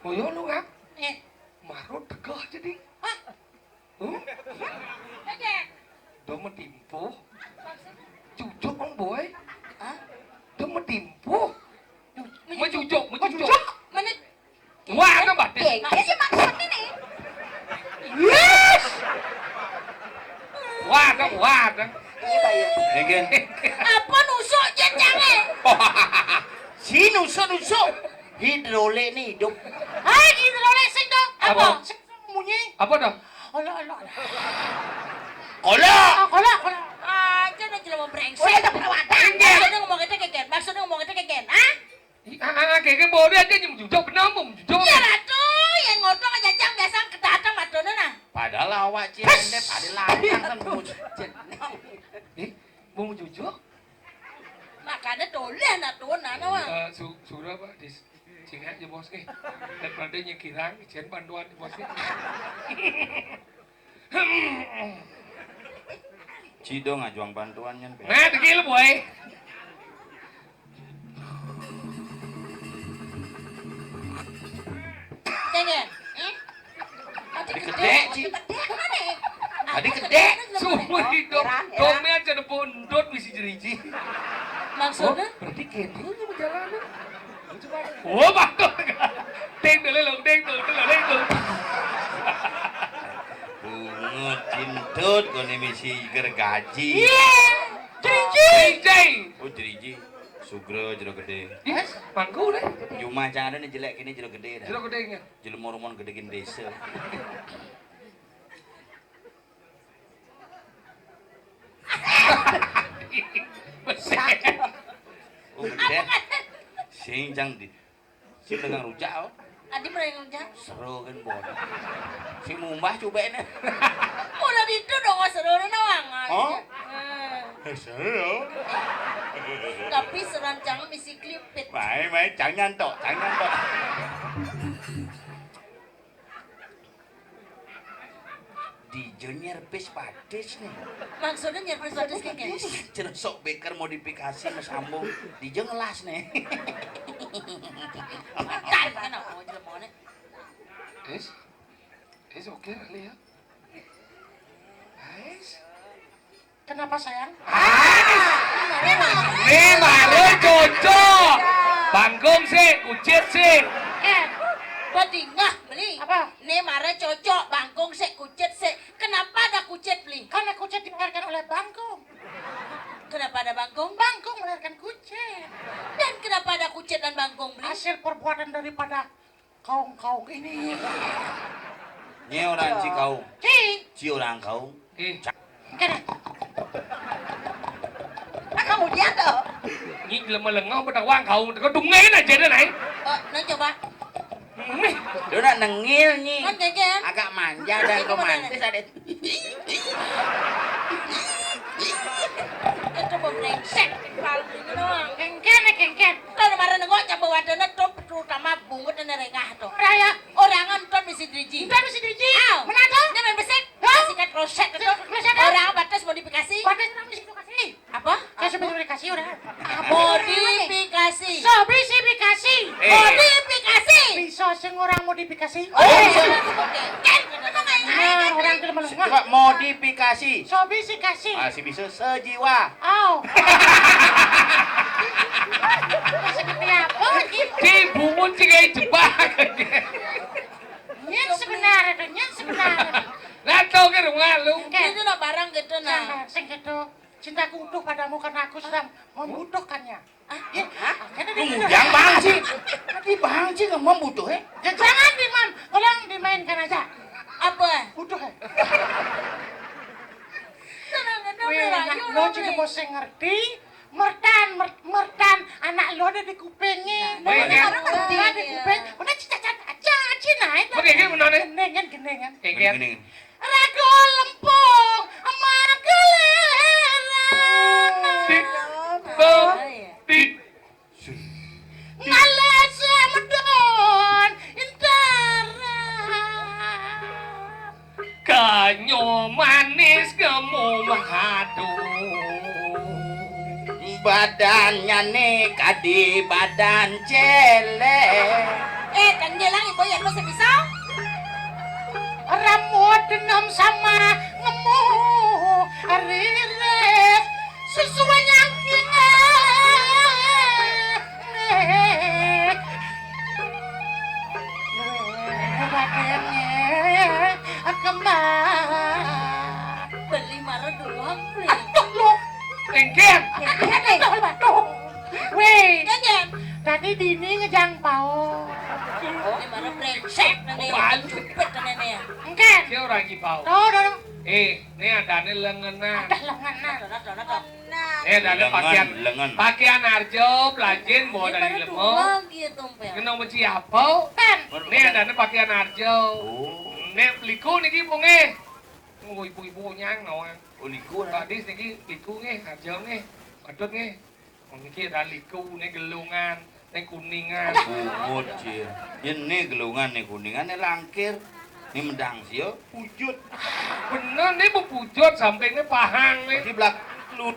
Oh, yo, lu, Kak? Eh. Marut tegah jadi. Hah? Huh? Oke. Udah medimpuh. Cucuk, Bang Boy. Hah? Udah medimpuh. Mecucuk, mecucuk. Mecucuk? Mana? Wah, ada batis. Geger sih maksudnya nih. Yes. Wah, ada, wah, ada. Iya, Pak, iya. Oke. Apa nusuk jenjangnya? Si nusuk-nusuk. Hidrolik nih hidup. Hai, hidrolik sing dong. Apa? Apa? Sing munyi. Apa dah? Olah, olah, olah. Olah. Ah, olah, olah. Aja dah jelema brengsek. Weh, tak perawatan. Maksudnya ngomong itu kegen. Maksudnya ngomong itu kegen. Hah? Ih, ah, ah, kege boleh aja nyem jujur, benar mau jujur. Iya, Ratu, yang ngotong aja jang biasa kedatang matona nah. Padahal awak cian deh, pada lantang kan mau jenang. Eh, mau jujur? Makanya toleh nak tuan nana wah. Eh, su-, surah, Pak, di s-, sini aja, Bos, nih. Dan pada nyekirang, ijen bantuan, Bos, nih. Ci dong ajuang bantuannya, Pe. Nah, tegil, boy. Cengeng. Hmm? Tadi gede, Ci. Gede mana? Tadi gede. Seumur hidup, heran, heran. Domnya aja nepuk endut misi jeriji. Maksudnya? Oh, berarti gede ini perjalanan. Oh, bagus. Ding, dulu, dong, ding, dulu, dulu, ding, dulu. Bungut, cintut, kau ini misi gergaji. Iya, jeriji. Jeriji. Oh, jeriji. Sugro, jero gede. Ih, mangku deh. Cuma jangan ada nih jelek gini, jero gede dah. Jero gede, iya. Jero mormon gede gini desa. Besar. Oh, gede. Sing jang di, sing dengan rujak, oh. Adi pernah rujak? Seru kan, Bon. Sing mumbah coba ini. Udah itu dong, seru nawang. Oh? Eh. Eh, seru. Tapi seran cang misi klipit. Mai, mai, cang nyantok, cang nyantok. Dijo nyerpis patis nih. Maksudnya nyerpis patis kayak gini? Cerosok beker modifikasi mas sambung. Dijo ngelas nih. Bentar, kan aku mau jelek banget. Is, is oke kali ya. Is. Kenapa, sayang? Ini mare cocok. Bangkung sih, kucit sih. Eh, badingah beli. Apa? Ini mare cocok, bangkung sih, kucit sih. Kenapa ada kucit beli? Karena kucit dilahirkan oleh bangkung. Kenapa ada bangkung? Bangkung melahirkan kucit. Dan kenapa ada kucit dan bangkung beli? Hasil perbuatan daripada kaung-kaung ini. Nye orang Cikaung. Ci. Ci orang kaung. Eh. Kene. Ah, kamu dia tuh. Nyi jelema lengah bedawang kaung. Teka dungen aja deh, Nay. Oh, nah coba. Mih. Lu nak nengil, Nyi. Kan keke. Agak manja dan romantis ada. Itu mau brengsek. Paling ini doang. Kengken, kengken. Kalau marah nengok, coba wadahnya tuh, terutama bungut dan rengah tuh. Raya. Orang nonton misi driji. Nonton misi driji. Aw. Mana tuh? Dia main besek. Hah? Sikat kloset itu. Sikat kloset, ya? Orang batas modifikasi. Batas orang modifikasi. Apa? Saya modifikasi orang. Modifikasi. Modifikasi. Eh. Modifikasi. Bisa sing orang modifikasi. Oh, iya. Oke. Kan, emang aing Nah, orang itu menengah. Coba modifikasi. Sobisikasi. Masih bisa sejiwa. Au. Seperti apa lagi? Ci bungut ci kayak jebak. Nyen sebenarnya, nyen sebenarnya. Lah tau ke rumah lu. Oke. Itu nak barang gitu nah. Sing gitu. Cintaku utuh padamu karena aku sedang membutuhkannya. Ah, ya, hah? Akhirnya dia ngundang bang sih. Tadi bang sih ngomong butuh eh. Ya jangan diman, tolong dimainkan aja. Apa? Butuh eh. Weh, anak lo juga mau sing ngerti. Mertan, mer, mertan, anak lo ada di kupingnya. Nah, di kuping. Udah cicat aja, aja naik. Oke, gini menane. Gendengan, gendengan. Oke. Raga lempung, magelera. Tit, tet, tit. Ngalese medon, intara. Kenyo manis kemu madu. Badannya nih kadi badan celek. Eh, kan ngelang ibu ya, lu bisa? Rambut denom sama ngemu riris sesuai yang kemar. Beli marah doang, beli. Aduh, lo. Engken. Engken, eh. Aduh, aduh. Weh. Engken. Tadi dini ngejang pao. Oh, ini marah brengsek, nenek. Apaan? Cupet, nenek. Engken. Dia orang ki pao. Tahu dong. Eh, ini ada nih lengenan. Ada lengenan. Ada, ada, ada. Nih, ada nih lengen, pakaian, lengen. Pakaian arjo, pelajin, bawa dari lemo. Kenapa mesti apa? Kan. Nih, ada nih pakaian arjo. Oh. Nih, liku niki, Pung, eh. Oh, ibu-ibu nyang, nawang. Oh, liku, nah. Tadi niki, liku, nggih, arjo, nggih. Patut, nggih. Oh, niki ada liku, nih, gelungan. Ning Kuningan. Bungut, Cil. Yen ne gelungan ne Kuningan, ne langkir. Ne mendang sia pujut. Bener ne bepujut sampai ne pahang ne. Berarti belak lut.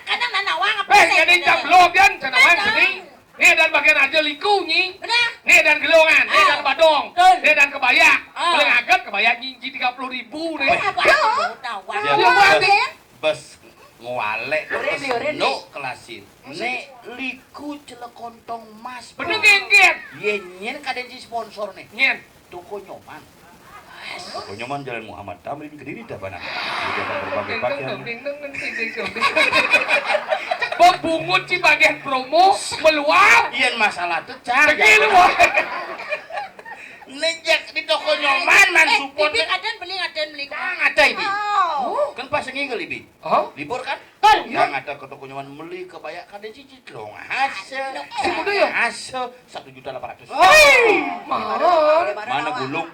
Kadang nana wang apa? Eh, sih? Jadi jam belum, Jan, cenawang sini. Ne dan bagian aja liku nyi. Benar. Ne dan gelungan, ne dan badong, ne dan kebaya. Ah. Paling agak kebaya nyi tiga puluh ribu ne. Apa? Tahu. Ya, berarti bes ngwalek. Rin, rin, rin. Nuk kelasin. Nek liku celekontong mas. Bener, nggih, nggih. Ye, nyen kadang si sponsor nih. Nyen. Toko Nyoman. Toko Nyoman Jalan Muhammad Tamrin, Kediri, Tabanan. Menyediakan berbagai pakaian. Ding, ding, ding, ding, ding, ding, ding. Bebungut ci bagian promo, meluap. Yen masalah tuh, Cang. Begini, wah. Nejak di toko Nyoman, man support. Eh, Bibi, kadang beli, kadang beli. Cang, ada ini. Oh. Kan pas ngigel, Ibi. Oh? Libur kan? Kan, iya. Yang ada ke toko Nyoman beli kebaya kan ada cici dong. Hasil. Semudah ya? Hasil satu juta delapan ratus. Hei, mahal. Mana gulung?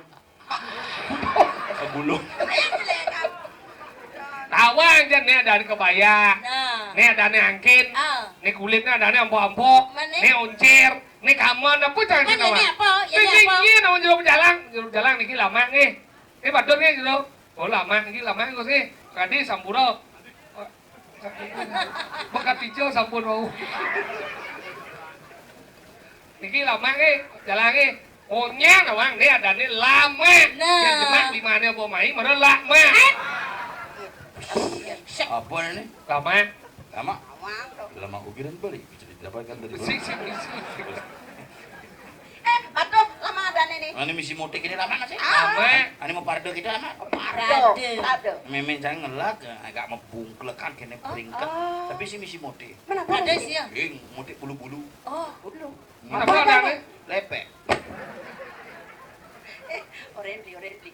Gulung. Tawang jan nih ada kebaya. Nah. Nih ada nih angkin. Ah. Nih kulitnya ada nih ampo-ampo. Mana? Nih oncir. Nih kaman apa jangan. Mana ini apa? Ini apa? Ini nama jeruk jalang. Jeruk jalang nih lama nih. Ini badut nih jeruk. Oh, lama iki, lama iki, Gus, nih. Kadi sampura. Bakat ijo sampun wau. Niki lama nggih, jalan nggih. Onyang awang nggih adane lama. Nah. Yen jemak limane apa mai, mara lama. Eh. Apa ini? Lama. Lama. Lama ukiran balik. Bisa didapatkan dari mana? Sik, sik, sik, sik. Eh, aduh, lama adane nih. Ane misi mudik ini lama nggak sih? Ah. Lama. Ane mau parade kita lama. Parade. Parade. Memang saya ngelak, agak mebungklekan kene beringkek. Oh. Tapi si misi mudik. Mana parade sih ya? Eh, mudik bulu-bulu. Oh, bulu. Mana parade? Lepek. Eh, oren beli, oren beli.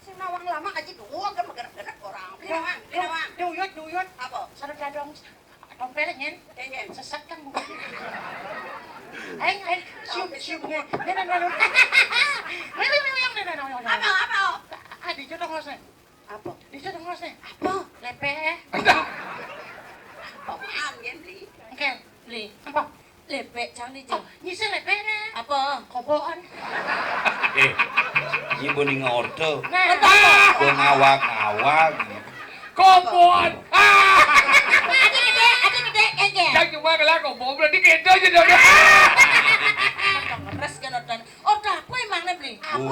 Sing nawang lama aja doang kan megerak-gerak orang. Beli nawang, beli nawang. Duyut, duyut. Apa? Sarung dadong. Tompel nyen. Eh, nyen. Sesek kan bukan. Aing, aing, cium, cium nyen. Nyen, nyen, nyen. Nyen, nyen, nyen, nyen, nyen, nyen. Apa, apa? Ah, di jodoh ngosnya. Apa? Di jodoh ngosnya. Apa? Lepe. Apaan nyen beli? Oke. Beli. Apa? Lepek cang di. Oh, jeng. Nyisih lepek ne. Apa? Kobokan. Eh, ini boni ngorto. Nah. Apa? Bo ngawak-ngawak. Kobokan. Ah. Ada gede, ada gede, kengke. Cang cuma kelar kobokan, berarti gitu aja dong. Ngeres kan otan. Otak apa emang ne beli? Apa?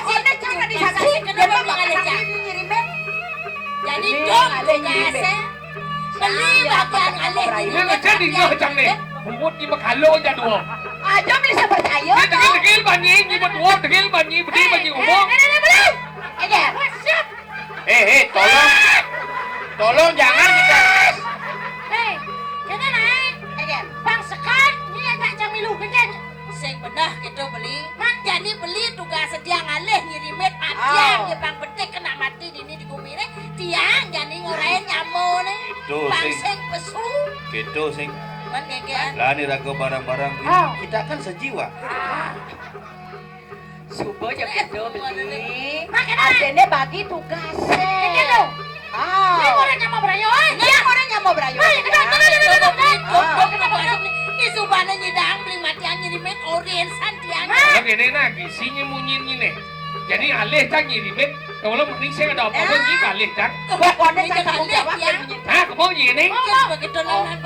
Pokokné cang adi saksi, yén mah bakal saksi nyirimin. Jadi dong tugasé beli bagian alih. Ini ngecen di nyoh cang nih. Bungut di bekalo jadwal. Aja bisa percaya. Ini degil-degil banyi, nyibet wong degil banyi, bedi banyi ngomong. Ini, ini, ini, belum. Aja. Eh, eh, tolong. Tolong jangan dikeras. Hei, kéné naik. Aja. Bang Sekar, ini aja cang milu, kéné. Sing bener gitu beli. Man jadi beli tugas sedia ngalih ngirimin panjang ya bang betik kena mati dini di gumi né. Tiang jani ngorain nyamo né. Itu bang sing pesu. Gitu sing. Man geger. Lah ini raga barang-barang ini. Kita kan sejiwa. Suba ja kéto beli. Artiné bagi tugasé. Kéto. Ah. Ini orang nyamuk berayo, eh. Ini orang nyamuk berayo. Ayo, kita, kita, kita, kita, kita. Ini subané nyidang beli matian nyirimin orin santian. Lah kéné nah gisi nyemunyin ngene. Jadi alih cang nyirimin, kalau mending saya ada apa-apa nyi alih cang. Pokoknya cang tanggung jawab ya. Hah, kamu nyini? Begitu nang.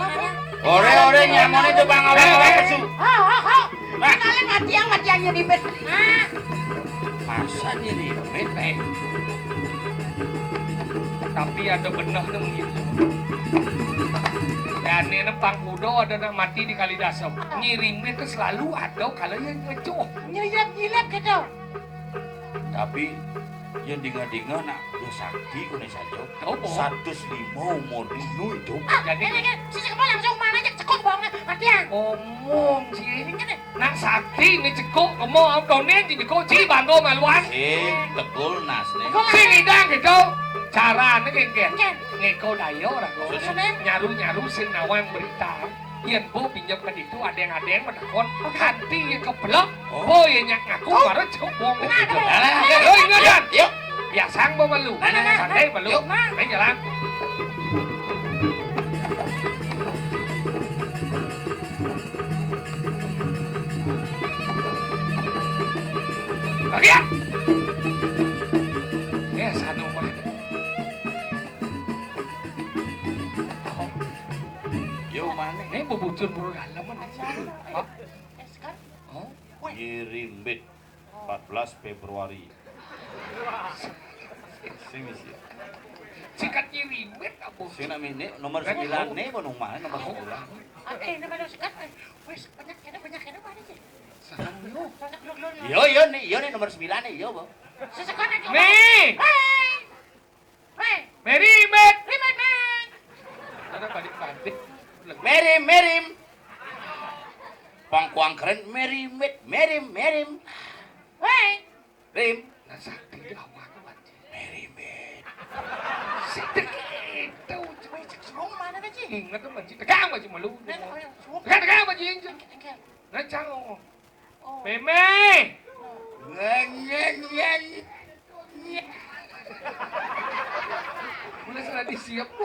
Ore ore nyamone to bang awak awak su. Nah. Kalian matian matian nyirimin. Masa nyirimin, eh? Tapi ada bener nih gitu. Dan ini pang kuda ada nak mati di Kalidasem. Ngirimnya tuh selalu ada kalau yang ngecuh. Nyilap-nyilap gitu. Tapi yang dengar-dengar nak ya sakti kone saja. Tahu, Bu? Seratus lima umur dulu itu. Ah, jadi ini kan sisi kepala langsung mana aja cekok bawangnya matian. Ngomong sih. Ini kan Nak sakti ni cekuk kemo ampun ni di cekuk ci banggo maluan. Sing tegul nas ni. Sing idang gitu. Carane kengken. Ngeko dayo rago. Nyaru-nyaru sing nawang berita. Yen bo pinjam ke ditu adeng-adeng menakon. Kanti ye keplek. Oh ye nyak ngaku baru cekuk bong. Alah, alah. Yo ingat kan? Yuk. Ya sang bo malu. Santai malu. Yuk. Main jalan. Bagian. Eh, sanu mah. Yo, mana? Ini bubujur buru dalam mana? Hah? Hah? Ngirimbit empat belas Februari. Sing isi. Sikat nyirimbit apa? Sing nak ini nomor sembilan ni, apa nomor nomor sembilan? Ah, eh, nomor sekat. Wes, banyak kena, banyak kena apa ni? Yo, yo ni, yo ni nomor sembilan ni, yo, Bo. Sesekat aja. Nih. Hei. Hei. Mary Met. Rimet, men. Ada balik-balik. Merim, merim. Pangkuang keren, merim, met, merim, merim. Hei. Rim. Nah, sakti dia awak tu, Pak. Merim, met. Sedikit tahu cuma cek suruh mana dah, Cik? Ingat tu, Pak, Cik. Tegang, Pak, Cik, malu. Tegang, tegang, Pak, Cik. Tegang. Nah, cang. Mémé. Ngeng, ngeng, ngeng. Mulai sudah di Siap, Bu.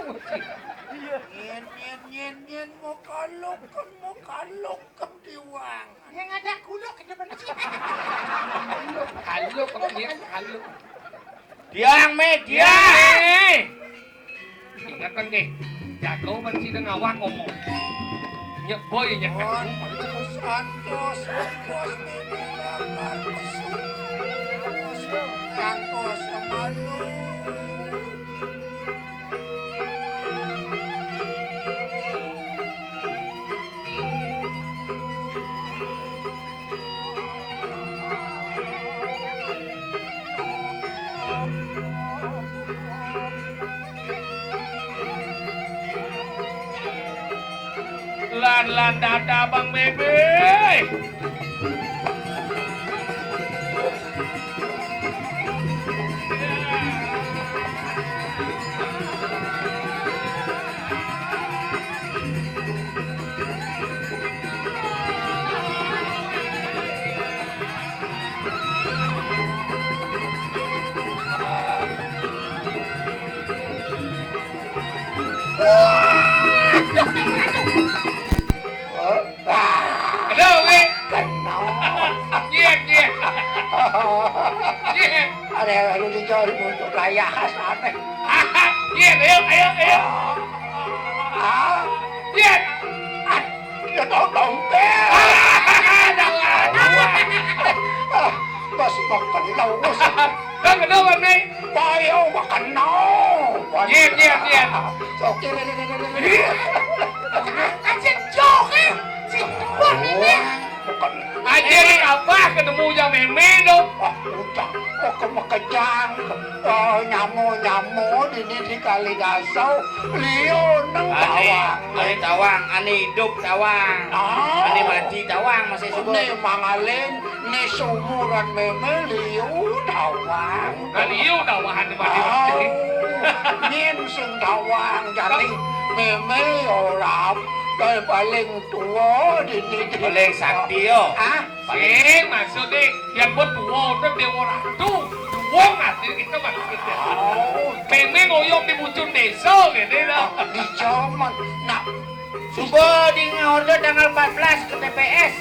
Nyén, nyén, nyén, nyén, mau kaluk, kan mau kaluk, kan diwang. Yang ada kuluk ke depan sih. Kaluk, kaluk, apa dia? Kaluk. Diang, Mé, diang. Diang, Mé. Ingat kan, Dé. Jago mesti ngawak ngomong. Nyek boy, nyek. Oh, santos, santos, santos, santos, santos, santos. Lan, lan, dada Bang Bébé. Aduh, wé. Kenal. Iya, iya. Iya. Ada yang dicari untuk gaya khas aneh. Iya, ayo, ayo, ayo. Ah. Iya. Ah, ya tahu tompel. Ah, jangan. Ah, pas makan lawas. Bang, kenapa, Nek? Bayo makan no. Iya, iya, iya. Sok, iya, iya, iya, iya, iya. Anjir, jok, eh. Si Tuan ini. Bukan. Anjir, apa ketemu jam mémé dong? Oh, udah. Oh, ke makejang. Oh, nyamo-nyamo dini di Kalidaso. Liu neng. Ané, tawang. Ané tawang, ané hidup tawang. Ah. Ané mati tawang, masih subuh. Né mangalin, né sumuran mémé liu tawang. Nah, liu tawang, ané mati. Au, mati. Nyén sing tawang, jadi mémé orang. Kayak paling tua dini di. Paling sakti, yo. Hah? Sing, maksudnya, yang buat tua, itu Dewa Ratu. Tua nggak sih, itu maksudnya. Oh. Mémé ngoyong di Bucun Desa, gitu, dah. Oh, di zaman. Nah, subuh di ngorder tanggal empat belas ke T P S.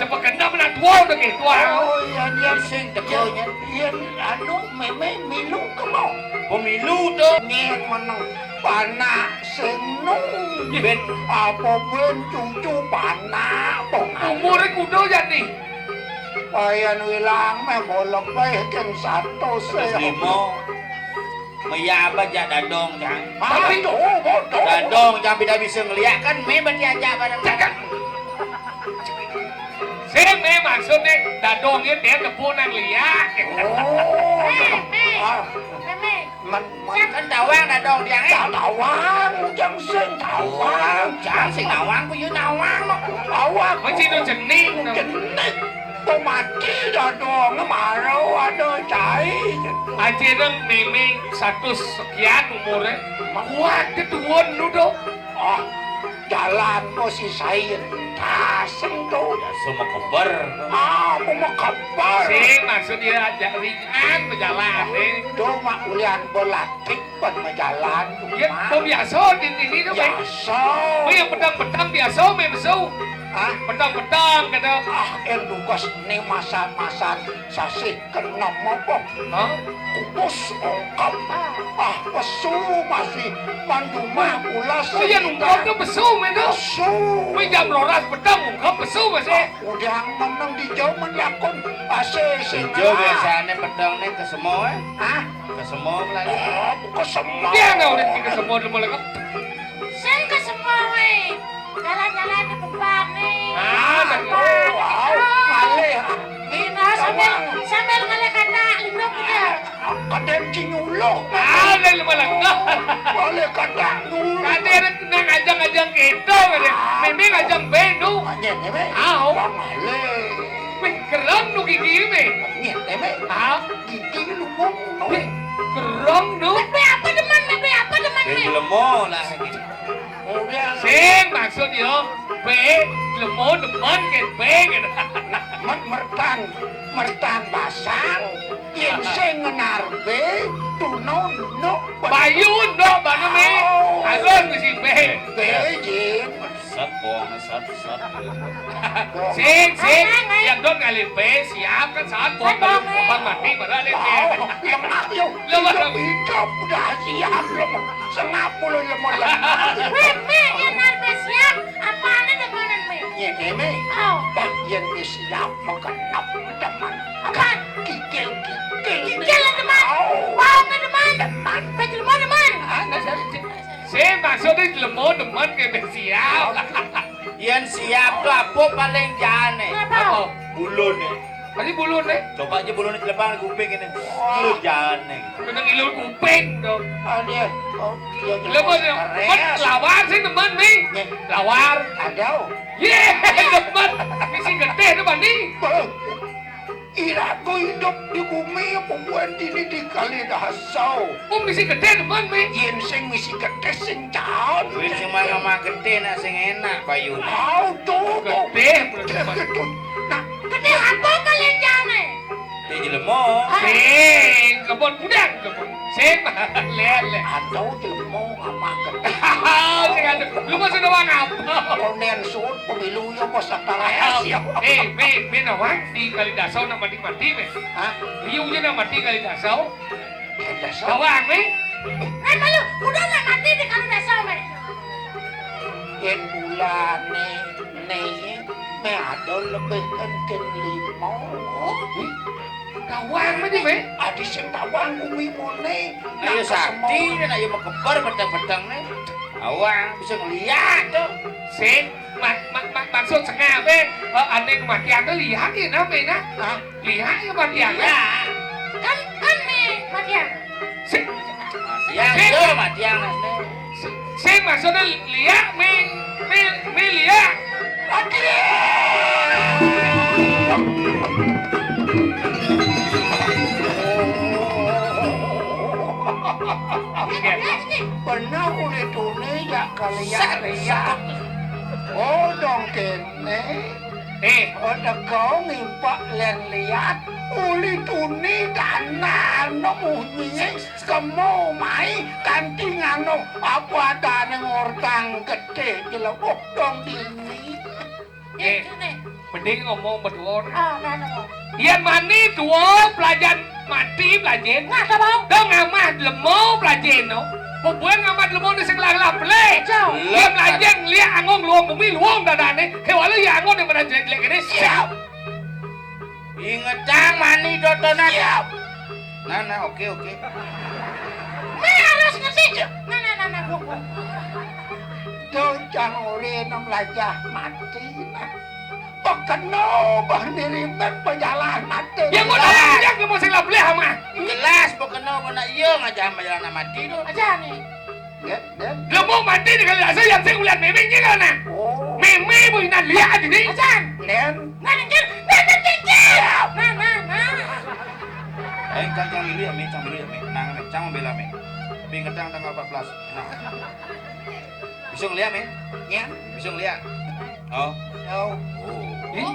Cepet kena, mana tua udah gitu, ah. Oh, iya, iya. Sing, tekonya. Iya, anu, mémé milu ke mau. Pemilu tuh. Nyén menang. Panak sing nu. Iya. Ben. Apa ben cucu panak, pong. Umurnya kudu jadi. Payan wilang mé mau lebih kén satus, satus lima. Maya apa jak dadong, Jang? Tapi tuh, bodoh. Dadong, Jang, tidak bisa ngeliat kan, mé berarti ajak bareng. Cekak. Sing, mé maksudnya dadongnya dia kepunan liak. Oh. Mé, mé. Ah. Mé, mé. Men, men. Kan tawang dadong dia, eh. Tawang, jang sing tawang. Jang sing tawang, ku yu tawang, mah. Tawang. Masih itu jening. Jening. Tuh mati dadong, marau ada cai. Aja dong, mémé satus sekian umurnya. Kuat ketuun lu dong. Oh, jalan kok si Sain. Tasem tuh. Biasa mau keber. Ah, mau mau keber. Sing, maksud dia aja ringan berjalan, eh. Tuh, mak ulian berlatih, bukan berjalan tuh, ya, mak. Kok biasa di sini tuh, Bang? Biasa. Oh, yang pedang-pedang biasa, Bang, besu. Hah? Pedang-pedang, kata. Ah, eh, tugas ini masa-masa sasih. Kenapa, Pong? Hah? Kubus ongkep. Ah, pesu masih mandumah pulas. Oh, iya, nungkep tuh pesu, men, tuh. Pesu. Wih, jam rolas petang, ungkep pesu masih. Ah, udah menang di jauh men lakon. Asih, sing. Di jauh biasanya petang nih ke semua, eh. Hah? Ke semua lagi. Oh, ke semua. Dia nggak udah ke semua dulu mulai. Sing ke semua, weh. Jalan-jalan di kembang nih. Ah, betul. Wow, malih. Ini sambil, sambil ngalih kata, lindung dia. Kadén cinyuluh. Ah, lain malah. Ngalih kata nyuluh. Kadén nang ajang-ajang kéto, kadén. Mémé ajang band, nu. Nyén, mémé. Ah, oh. Bang malih. Wih, kereng nu gigi, mé. Nyén, mémé. Ah. Gigi lu ngomong. Wih, kereng, nu. Tapi apa demen, tapi apa demen, mé? Belum mau lah. Sing, maksud yo, bé, lemo demen kén bé, gitu. Mat mertan. Mertang basang, yén sing ngenarbe, tuna nduk. Bayu nduk, bana, Mé. Oh. Alon mesti bé. Bé, Jin. Sat, bohong, sat, sat. Sing, sing. Yang don ngalih bé, siap kan sat, bohong, sat, bohong, mati, padahal ini. Oh, lemah, yo. Lemah. Hidup, hidup dah siap, lemah. Sengap pula lemah, lemah. Wéh, Mé, yang ngarepé siap, apané demenan, Mé? Nyé, Mé. Oh. Pak, yén wis siap, makenep demen. Apaan? Kikil, kikil. Kikil demen. Oh. Bauné demen. Demen. Bé jelema demen. Ah, nah, sing, sing. Sing, maksudné jelema demen ké bé siap. Yén siap to apa paling jaané? Apa? Apa? Buluné. Tadi buluné. Coba aja buluné telepang kuping ini. Wah. Lu jaané. Kena ngilu kuping to. Aduh. Oh, iya, iya. Lha, Bos, Bos, lawar sing demen, Mé. Nggih. Lawar. Ada. Yé, demen. Misi getih to, Bandi. Beuh. Iraku hidup di bumi, apa buan dini di kali dasa. Oh, misi getih demen, Mé. Yén sing misi getih sing caon. Duit sing mangga getih nak sing enak, Bayu. Au, tuh, tuh. Getih, berarti, Bos. Getih, tuh. Nah, getih apa kalian jane? Getih jelema. Ah. Sing, kebon budang, kebon. Sing, lihat, lihat. Atau jelema apa getih? Sing ada. Lu mah sudah wang apa? Konen sud pemilu ya, Bos, apa ya? Eh, Mé, Mé nawang di kali dasa nak mati-mati, Mé. Hah? Iya, udah nak mati kali dasa. Kali dasa? Nawang, Mé. Eh, malu, udah nak mati di kali dasa, Mé. Yén bulané né, Mé ada lebih kencing lima. Nawang, Mé, di, Mé. Adi sing tawang bumi mone. Ayo, nak sakti, kesemua. Nak ayo mekeber peteng-peteng né. Awang bisa ngeliat tuh. Sing, mak, mak, mak, maksud sengah, Mé. Eh, ané kematian tuh lihat ya, nah, Mé, nah. Hah? Lihat ya, matian, nah. Iya. Kan, kan, Mé, matian. Sing. Matian, sing. Iya, matian, nah. Sing, maksudnya lihat, Mé, Mé, Mé lihat. Matian. Pernah kulit tuni ya kalian lihat. Oh, dong kene. Eh. Oh, teko ngimpak lén liat. Uli tuni tanah no munyi kemo mai kanthi ngano apa adane ngortang gedhe jelebok dong dini. Eh, mending ngomong berdua. Ah, nah, nah. Yén mani dua pelajaran mati pelajaran. Nah, sapa? Dong amah lemo pelajaran no. Pembuan ngamah lemo ni sing lah-lah beli. Jauh. Yén pelajaran liak angong luang bumi luang dadane. Kewala ya angong yang pernah jelek-jelek ini. Siap. Ingetang mani dodonan. Siap. Nah, nah, oke, oke. Mé harus ngerti. Nah, nah, nah, nah, gua, gua. Tuh, cang uri nem lajah mati, nah. Pekeno bah nirimet pejalan mati. Ya, mau tawang, ya, mau sing lah beli ama. Jelas, pekeno, mau nak iya ngajah pejalan mati tu. Aja ni. Lha mung mati di kali asa yang sing ulian mémé nyé kana. Oh. Mémé bu inan liat dini. Ajan. Nen. Nah, nah, nah, nah, nah, nah. Nah, nah, nah. Eh, cang, cang dulu ya, Mé, cang dulu ya, Mé. Tenang, Mé. Cang membela, Mé. Tapi ngetang tanggal empat belas. Tenang. Bisa ngeliat, Mé? Ya. Bisa ngeliat. Oh. Yo. Oh. Ih,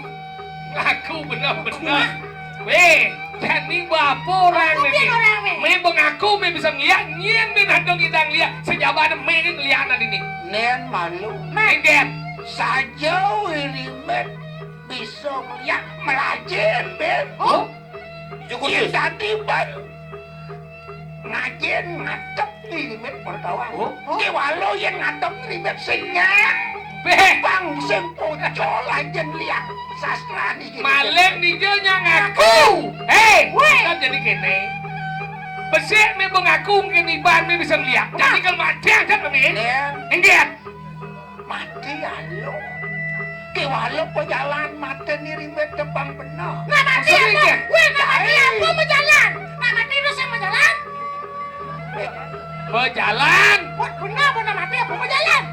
ngaku bener-bener. Wéh, jani bapa orang ni. Mé mengaku, mé bisa ngeliat, nyén mé nadong idang liat. Sejabane mé ni ngeliat adi ni. Nen malu. Mé. Saja irimet bisa ngeliat melajin, Beb. Oh? Iya, tadi ban. Ngajin ngadep irimet pertawang. Oh? Ki walau yén ngadep irimet sing nyang. Beh. Bang sing pocol ajen liak sastra ni. Maling nijo nyang ngaku. Hei, wéh. Kan jadi kene. Besik mé bengaku mungkin iban mé bisa ngeliat. Jadi kalau mati aja kami. Inggih. Mati alo. Ki walau pejalan mati ni rimet depang bener. Nah, mati apa? Wéh, nah, mati apa pejalan? Nah, mati terus yang pejalan? Pejalan. Wah, bener apa nah mati apa pejalan?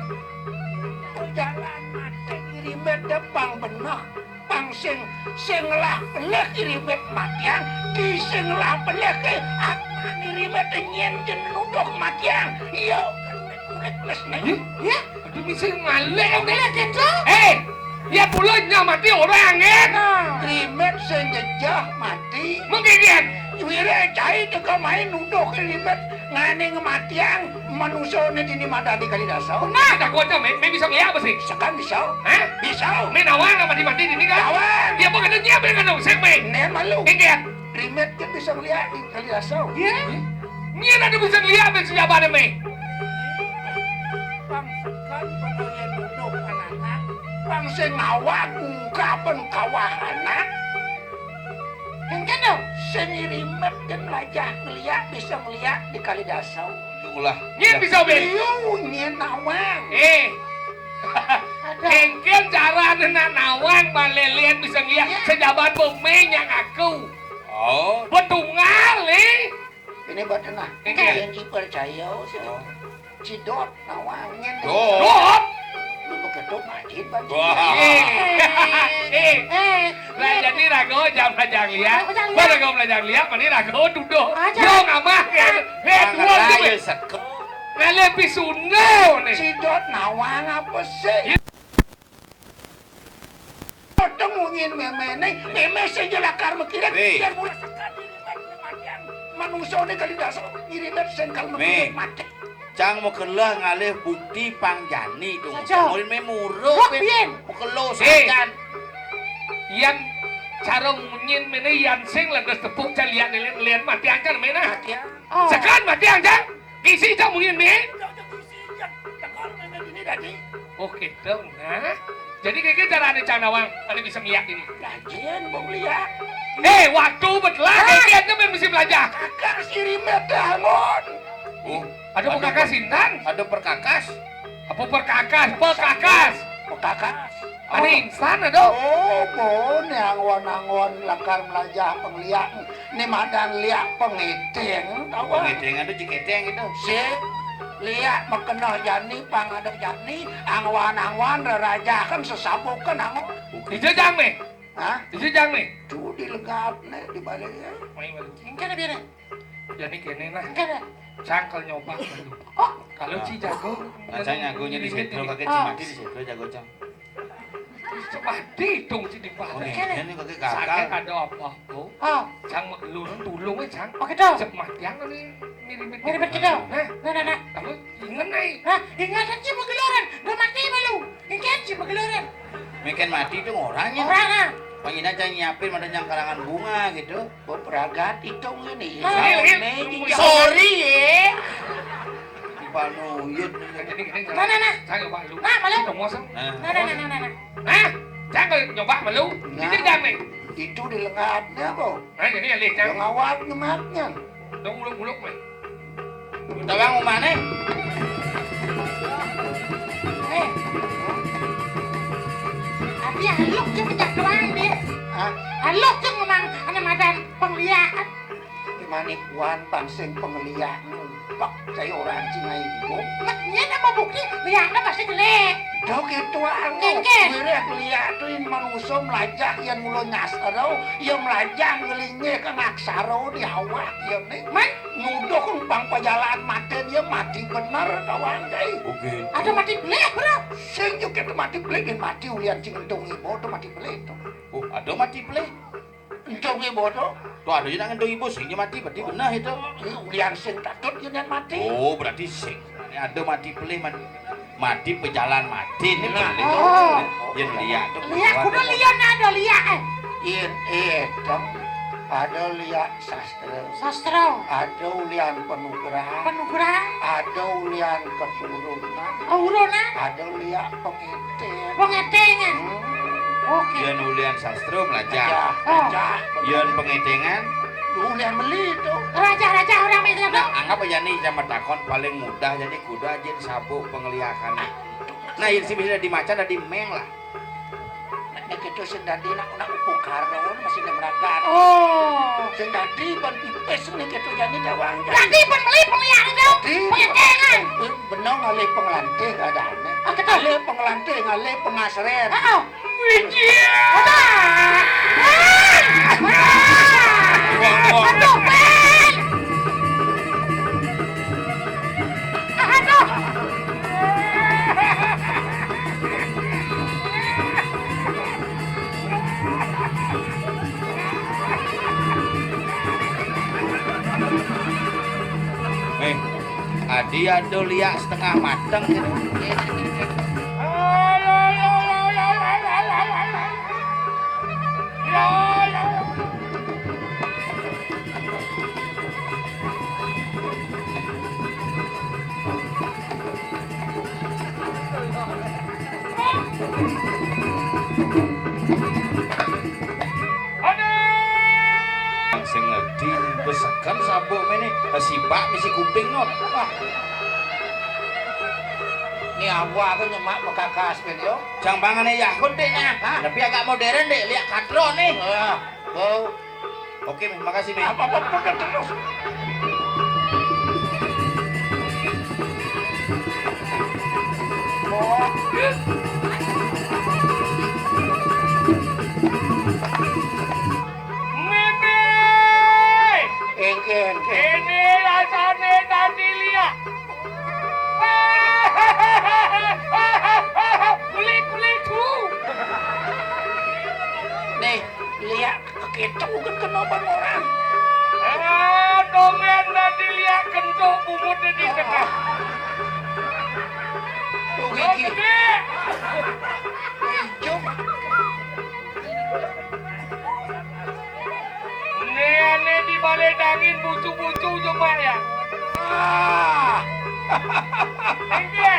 Pejalan mati ni rimet depang bener. Pang sing, sing lah pelih irimet matiang, di sing lah pelih ke apa irimet nyén jen nuduh matiang. Iya, kulit les nih. Iya, iya. Aduh, mesti ngalih. Ngalih gitu. Hei, Ya kula nyamati orang, nggih. Nah, Rimet sing jejeh mati. Mengkikian. Wiréh cai teka main nuduh Rimet ngani ngematiang manusané dini madan di Kalidasa. Nah, tak kuat mé, mé bisa ngeliat apa sih? Sekan bisa. Hah? Bisa. Mé nawang apa mati-mati dini kan? Nawang. Ya apa kena nyiap dengan dong, sik mé. Né malu. Kikian. Rimet kan bisa ngeliat di Kalidasa. Iya. Nyén ada bisa ngeliat mé siapa mé? Pang sekan pang yén nuduh anak, pang sing ngawag ungkapan kawah anak. Engké to, sing Rimet kan lajah ngeliat, bisa ngeliat di Kalidasa. Ulah. Nyén bisa, Ben? Liu nyén nawang. Eh. Ada. Engké carané nak nawang, baleléan bisa ngeliat. Iya. Sejaban bumi yang aku. Oh. Betunggal, eh. Ini buat tenah. Oke. Yang dipercaya, oh, sudah. Oh. Cidot, nawangin. Dot. Dot. Lu begitu majid, Bang. Wah. Eh, eh, eh. Lah, jadi rago jam belajar liat. Belajar liat. Bang rago belajar liat, mani rago duduk. Aja. Yo, ngamah. Eh, eh, dua rayu tuh, seko. Ngalih pisundo nih. Cidot nawang apa sih? Iya. Potong mungin méméné, mémé sing lakar mekiré, Wéh. Yén mula sekan dirimat kematian. Manusané Kalidasa, Rimet sing kal mekiré mati. Cang makelah ngalih bukti pang jani to. Saja. Murid mé muruk, Wah, Pin. Pian? Makelo Eh. Sajan. Yan cara munyin méné yan sing ledes tepuk cang liat-liat mati angkan méné. Mati angkan. Oh. Sekan mati angkan. Isi cang munyin mé. Udah, udah, isi, Cang. Tekor méné dini tadi. Oh, gitu. Nah, jadi kayak gitu cara ada cang nawang, ada bisa ngeliat ini. Gajian, Bang Lia. Eh, waktu betelah, Hah? Kayak gitu main mesti belajar. Kakak si Rimet dah, Mon. Oh, ada ada pekakas per-, intan? Ada perkakas? Apa perkakas? Pekakas. Pekakas. Ada Oh. Insan ada? Oh, Bon, yang anggon-anggon lakar melajah pengliak. Ni madan liak pengiting, tahu? Pengiting ada jiketing gitu. Si liak makena jani, pang ada jani, angwan-angwan rerajakan sesabukan anggon. Ija jang nih. Hah? Ija jang nih. Tu di legat nih, di balai ya. Main baru. Engké ada biar. Jani kéné nah. Engké ada. Cang kal nyoba baru. Oh. Kalau Nah. Ci jago, Nah, cang jago jadi ini sentro, ini. Pakai Ah. Ci mati di sentro jago, cang. Cemati dong, Ci, di Oh, balik. Ini pakai Sakit kakak. Ada apa-apa. Ah. Cang maklur, tulung, eh, Cang. Pakai dong. Cemati yang ini mirip-mirip. Mirip-mirip gitu. Nah. Nah, nah, nah. Kamu ingat, nih? Hah? Ingat aja mageluran. Udah mati malu. Ingat aja mageluran. Mungkin mati itu orangnya. Orang, ah. Pangina cang nyiapin, ada yang karangan bunga gitu. Bepragat itu ngene. Ah. Ini, ini, Sorry ya. Panuyut. Nah, nah, nah. Saya Pak Lu. Nah, malu. Kita mau sang. Nah. Nah, nah, nah, nah, nah, nah. Nah, jangan nyoba malu. Nah. Ini jangan nih. Itu di lengapnya kok. Nah, ini alih jangan. Ngawat ngematnya. Dong uluk-uluk nih. Tawang umane. Eh. Tapi halus je pecah doang dia. Hah? Halus je ngomong ana madan pengliakan. Gimana kuan pansing pengliakan? Pak, saya orang Cina ibu. Mat, nyén apa bukti? Liakna pasti jelek. Dok itu anu. Kéngkén. Wiréh liak tuh in manusa melajah yén mula nyastra, ya melajah ngelinge kang aksara di awak ya nih. Man? Nuduh kang pang pajalan mati dia mati bener tawang deh. Oke. Ada mati belih, Bro. Sing juga itu mati belih, dan mati ulian cing entung ibu tuh mati belih tuh. Oh, ada mati belih. Entung ibu tuh. Tuh ada juga entung ibu sing mati, berarti benar itu. Ini ulian sing tatut yén mati. Oh, berarti sing. Ini ada mati pelih, mati, mati pejalan mati ini. Nah. Pelih. Oh. Yang lihat tuh. Lihat, kudu lihat ada lihat, eh. Iya, iya, dong. Ada lihat sastra. Sastra. Ada ulian penugrahan. Penugrahan. Ada ulian keturunan. Keturunan. Ada lihat pengiting. Pengitingan. Hmm. Oke. Yén ulian sastra melajah. Melajah. Oh. Melajah. Yén pengitingan. Ulian beli itu. Raja-raja orang itu. Nah, anggap aja nih sama takon paling mudah, jadi kuda aja sabuk pengliakan. Nah, yang sih bisa dimaca dari meng lah. Nek itu sing dadi nak, nak upung karun masih ada meragat. Oh. Sing dadi ban pipis nih gitu jadi dawang. Dadi ban beli pengliakan itu. Dadi pengitingan. Benang ngalih pengelanting ada aneh. Ah, betul. Ngalih pengelanting, ngalih pengasrén. Heeh. Wiji. Aduh. Aduh, Ben. Aduh. Adi ada liak setengah mateng gitu. Aduh! Sing ngedi, wis segen sabuk mene, sipak misi kuping ngono. Wah. Ini awak aku nyemak mekakas gitu. Jang pangane Yahud, Dik, ya. Hah? Tapi agak modern, Dik, lihat katro nih. Wah, oh. Oke, Mi, makasih, Mi. Apa-apa, pegang terus. Mimi! Engke, engke. Ini rasane tadi liak. Kulit, kulit, ku. Nih, liak. Ketok kan kena ban orang. Ah, domen dan dilihat kentuk bungut di tengah. Tuh gigi. Gede. Hijau. Ini aneh di balik dangin bucu-bucu cuma ya. Ah. Engke.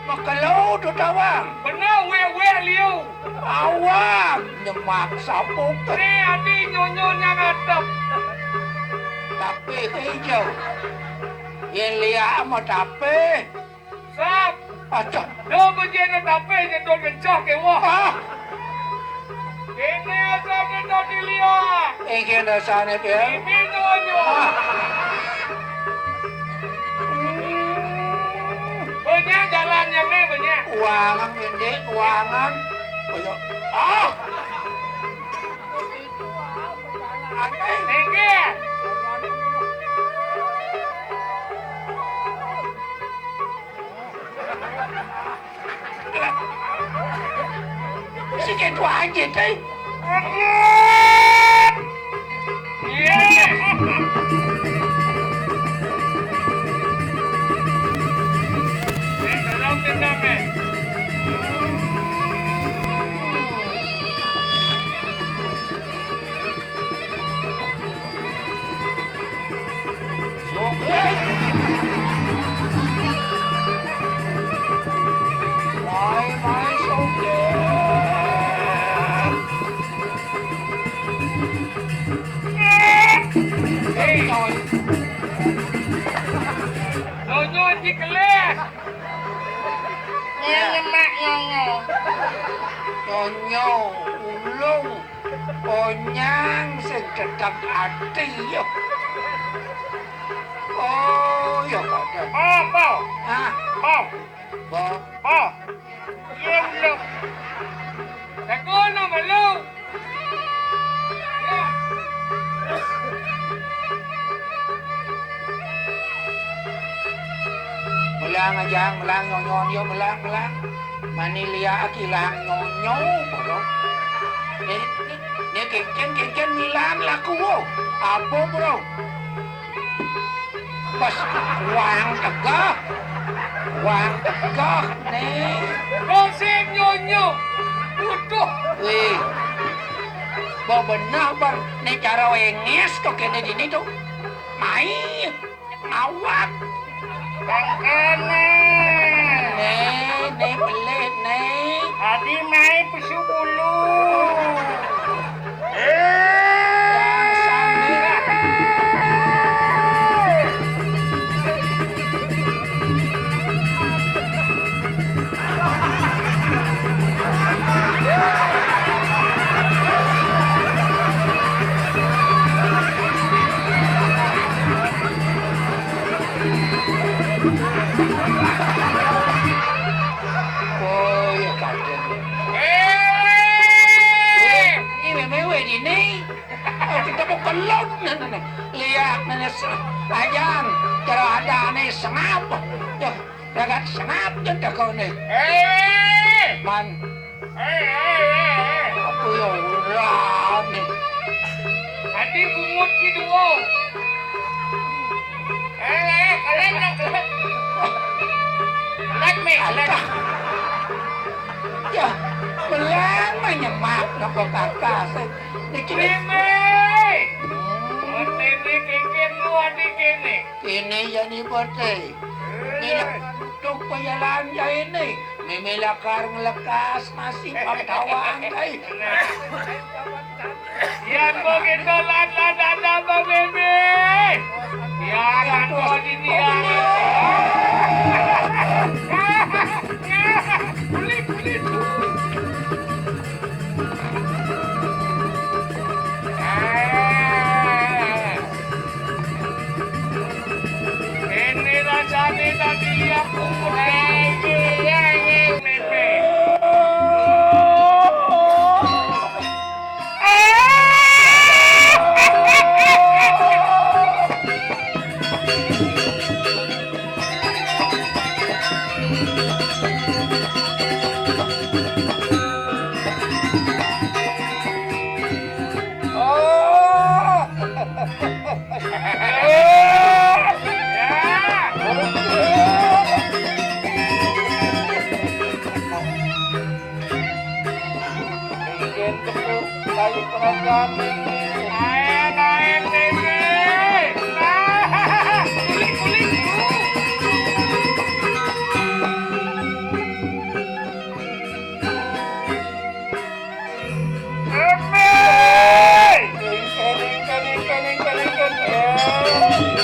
Makelo tuh tawang. Bener, wek-wek liu. Awak nyemak sapuk. Ni adi nyonyo nang atep. Tapi hijau. Yen liak ama tapi. Sap. Aja. Do bejene tapi nyedot kencah ke wah. Ah. Ini asal nyedot di liak. Iki rasane, Bil. Ini nyonyo. Ah. Hmm. Banyak jalan yang ni, banyak. Kuangan, Dik, kuangan. Ayo. Ah. Tinggi. Sing ketua aja, Teh. Nyonyo iki kelis. Nyonyo, Mak, nyonyo. Nyonyo, ulung. Onyang sing cedhak ati ya. Oh, ya padha. Apa? Hah? Apa? Apa? Apa? Ya Allah. Tekono melu. Melang aja, melang nyonyo, yo melang, melang. Mani liak ilang nyonyo, bro. Nek, nek, nek kencen, kencen milan laku, wo. Apa, bro? Pas wang tegah. Wang tegah, nek. Kok sing nyonyo? Utuh. Weh. Mbok benah, Bang. Nek cara wengis kok kene dini tuh. Mai. Awak. Bang kene. Nek, nek belih, nek. Adi mai pesu bulu. Oh, ya kaget. Eh, ini meme wedi nih. Oh, kita mau kelon, nah, nah, nah. Lihat, nah, nah, se-, ayam, kalau ada nih, sengap. Ya, dagat sengap, dan dagang nih. Eh. Man. Eh, eh, eh, eh. Apa ya, ulah nih. Ati bungut ki duo. Lek, lek. Lek, Mi, lek. Ya, belang menyemak nopo kakak. Niki Mimi! Mesti ni kikir nu adi kene. Kene ya ni bote. Mila tuk pejalan ya ini. Mimi lakar ngelekas nasi pam tawang kai. Yan begitu lan lan ada Bang Bebe. Yan kau di dia. Kulit, kulit. Ini rasanya tadi lihat kumpul. Mungkin tepuk kayu pengajian ini. Ae, ae, Mimi. Nah, kulik, kulik. Mimi. Keling, keling, keling, keling, keling, keling.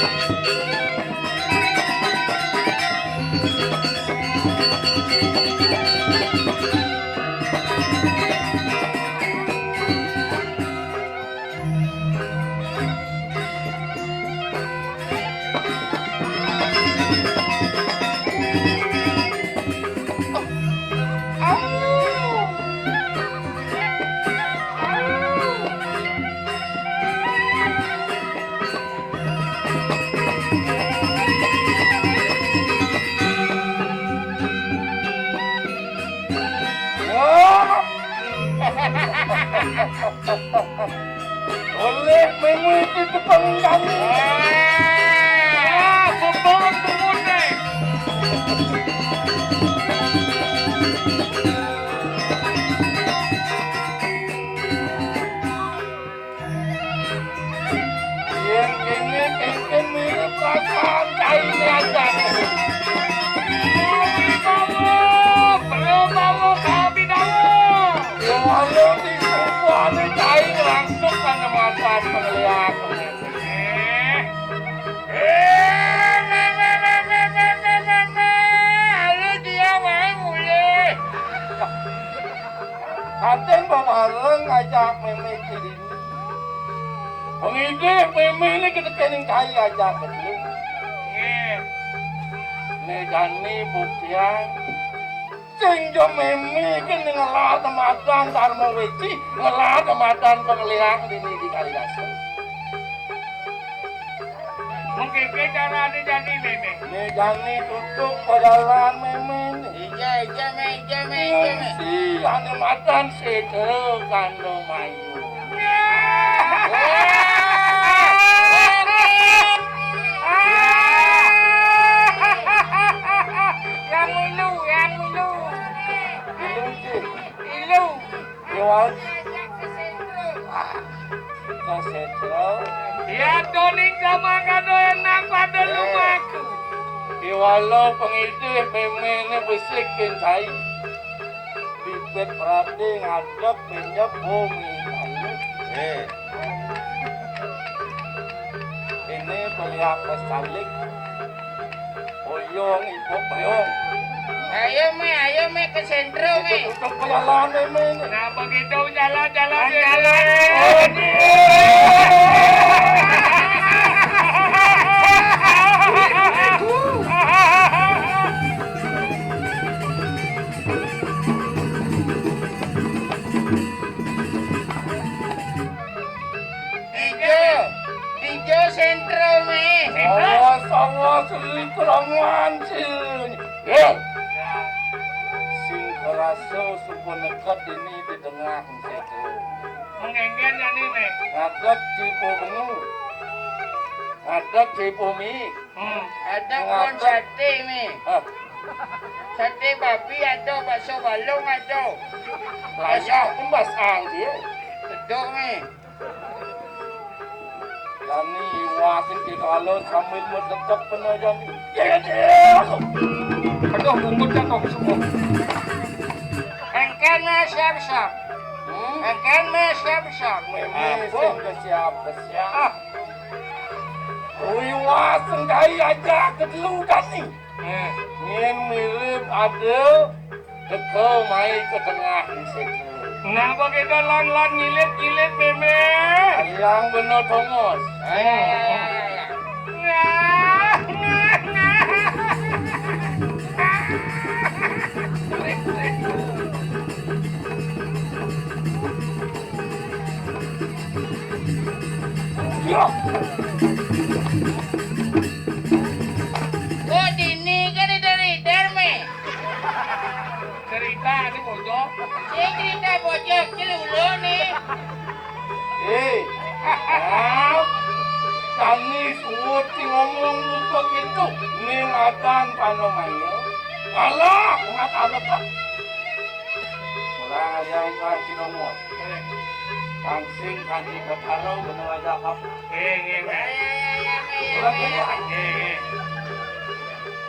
Wah. Oleh mengikuti pengundang. Ah, betul, betul. Yen kene kengken mirip perasaan kaine aja. Belum, belum, kami tahu. Ya, halo, di sumpah ni kain langsung kan mata penglihat. Eh. Eh, me, me, me. Halo, dia main mulai. Kanten babareng ngajak Meme Cilini. Pengidih Meme ni ketekening kai aja betul. Nggih. Negani buktian. Sing jo Meme ke ngelah tematan Dharma Weci, ngelah tematan penglihang dini di Kalidasan. Mungkin ke cara dijadi Meme. Negani tutup pedalan Meme ni. Ija, ija, me, ija, me, ija, me. Si anu matan sedo kando mayu. Yang milu, yang milu. Milu, Cik. Milu. Iwan. Ah, kasetro. Ya, toning sama kado enak pada lumaku. Iwalo pengidih Meme ni besik kincai. Bibit perhati ngadep pinjep bumi. Eh. Ini peliak pesalik. Oyong, ibu, oyong. Ayo, me, ayo, me, ke sentro, me. Tutup jalan, me, me. Nah, begitu jalan, jalan, jalan. Ijo, ijo sentro, me. Awas, awas, likurangan, sing. Eh. Sing kerasa sumpah nekat ini di tengah, sentro. Mengenggen ya ni, me. Ngadep cipo bengu. Ngadeg, Cai Pumi. Hmm. Ada kon sate, Mi. Hah? Sate babi ada, bakso balung ada. Layah pun basang dia. Betul, Mi. Jani iwasin kita lalu sambil mendekap pernah jani. Ya, ya, ya. Aduh, bungut jatuh semua. Engkén mé siap-siap. Hmm? Engkén mé siap-siap. Mémé sing siap-siap. Ah. Wiwasen kai aja kedelu tadi. Eh. Ngin mirip ada teka mai ke tengah di situ. Napa kita lan-lan ngilit-ngilit, Mémé? Yang bener tongos. Eh. Oh, dini kan dari Darme. Cerita si bojog. Si cerita bojog, celulu nih. Eh, ah, kami suwut ti ngomong begitu. Ning adan panemaya. Alah, ngat alepet. Ora yang kan kinomot. Kancing kanthi Betara bener aja apa. Nggih, nggih, nggih. Ora kene. Nggih, nggih.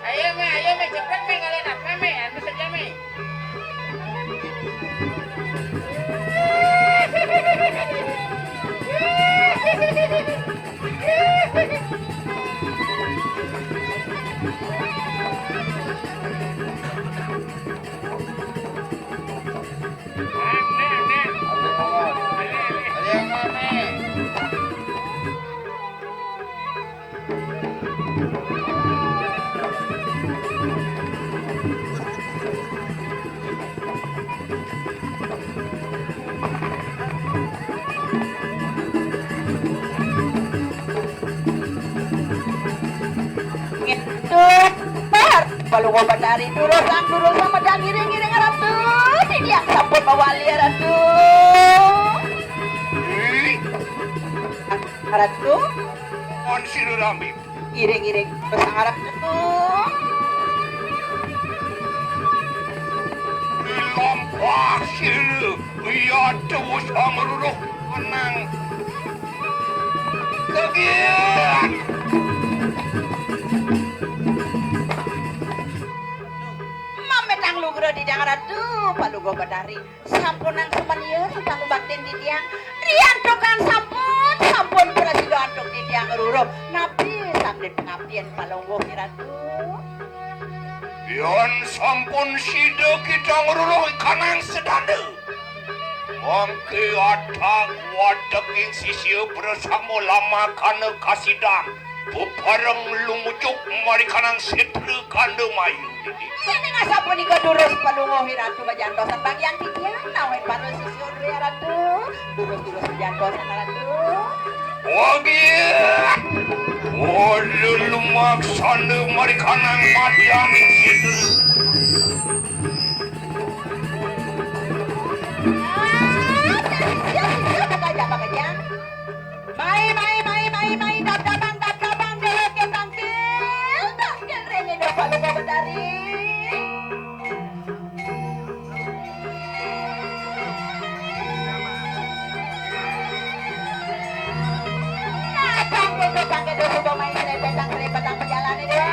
Ayo, Mé, ayo, Mé, cepet, Mé, ngalen apa, Mé? Anu saja, Mé. Ngentut, par, Palungguh Betari, durus lang, durus lang, medang ngiring-ngiring, Ratu. Titiang sampun mawali, Ratu. Ratu. Kon sira rame. Iring-iring pesangaran. Lampah sira, iya tewus angruruh menang. Kegiat. Mametang lugra Didang Ratu, Palungguh Betari. Sampunang sumaniur ingkang baktin titiang. Riantukan sampun, sampun prasida antuk titiang ruruh. Napi sandin pangabdian Palungguh Ratu? Yan sampun sida kita ngruruh kanang sedanda. Mangke atag wadeging sisia prasama lamakana kasidan. Bebareng lumucuk marikanang setra kanda mayu. Déning asapunika durus Palungguh Ratu majantosan bagian titiang nawin para sisya Dwi Ratu. Durus-durus majantosan Ratu. Wagih. Wada lumaksana marikanang madyaning setra. Ah, sisya, sisya, bakal japa kejang. Mai, mai, mai, mai, mai, dab-daban, dab-daban, déwéké tangkil, tangkil réné dong Palungguh Betari. Nah, tangkil, tangkil, suba mai srépétang, srépétang pejalané, dong.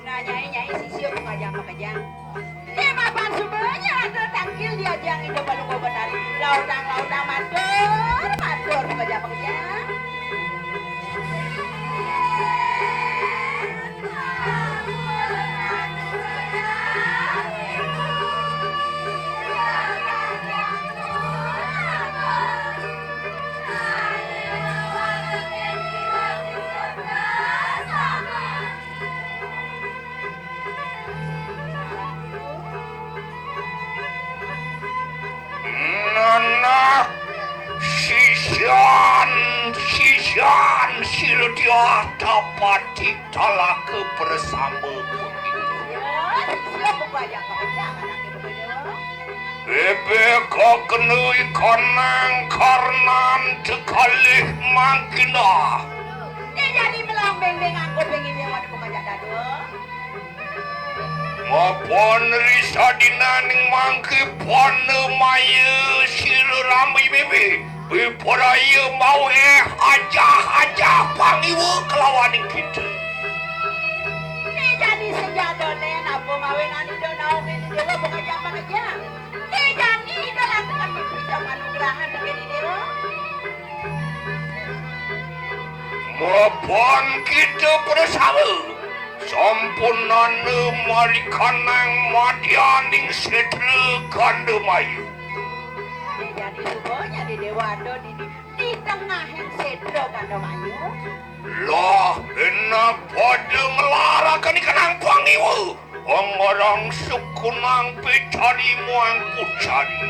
Nah, Nyai, Nyai, sisya pangajeng makejang. Nggih, mapan suba nyai ada tangkil diajeng Ida Palungguh Betari. Lautang, lautang, matur, matur, makejang, makejang. Patih talaka bersama begitu. Ya, siap buka aja, Pak. Jangan nanti begitu. Bébék kakenui kanang karnan tekalih mangkinah. Dia jadi melambeng dengan kuping ini, waduh, buka aja, daduh. Mapan risadinaning mangke pana maya sira rami mimi, bipraya mawéh ajah-ajah pangiwa kelawaning kita. Né jani sejadone napa mawinan Ida naomin Ida pangajap-pangajap. Né jani Ida lakukan mapisa panugrahan teken Ida. Mapan kita prasama sampunana marikanang madyaning sétra Gandamayu. Jadi supaya di Déwa ada di, di tengahing sétra Gandamayu. Lah, enak pada ngelarakaning kanang pangiwa. Pangarang sukunang picari muang pucari.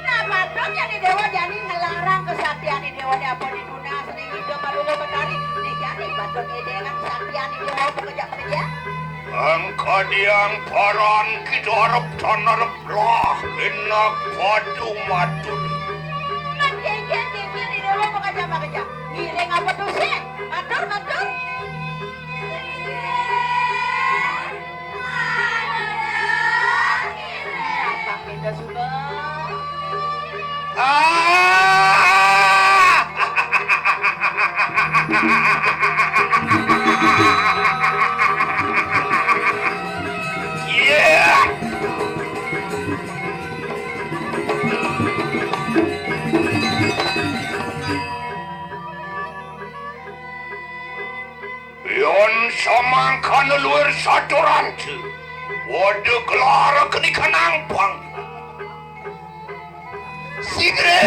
Nah, patut jani Déwa jani ngelarang kesaktian Déwa di apa di dunia seni kita malulu betari. Né jani patut ngedengang kesaktian Déwa pekerja-pekerja. Angkadiang paran kita arep tan arep lah enak padu matur. Nah, jejer, jejer, Déwa pekerja-pekerja. Ngiring apa tuh sih? Matur, matur. Gampang kita suka. Ah! Iya. Yén samangkana luir saturanta, pada gelar kenikan ampang. Sigré.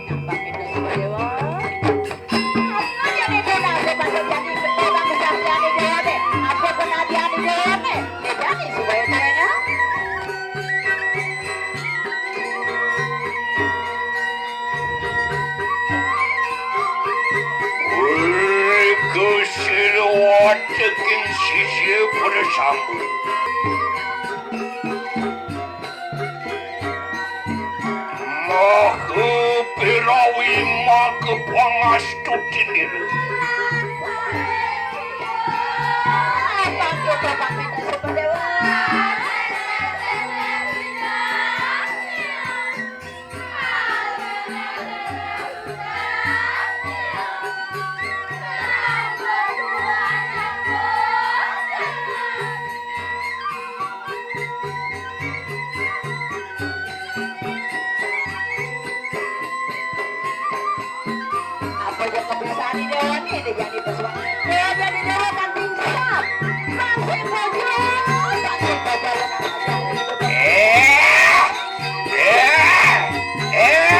Nyambak itu si Déwa. Apa jadi guna supaya jadi ketua bangsa jadi Déwa deh? Apa penadian di Déwa deh? Dia jadi supaya saya. Wéh, Gusti Déwa teking sisi bersambut. Maha pirawi, maha pangastutinira. Apa dia kebiasaan di Déwa ni, dia jadi pesuan. Dia jadi Déwa kan pingsap. Masih baju, masih baju. Eh, eh, eh.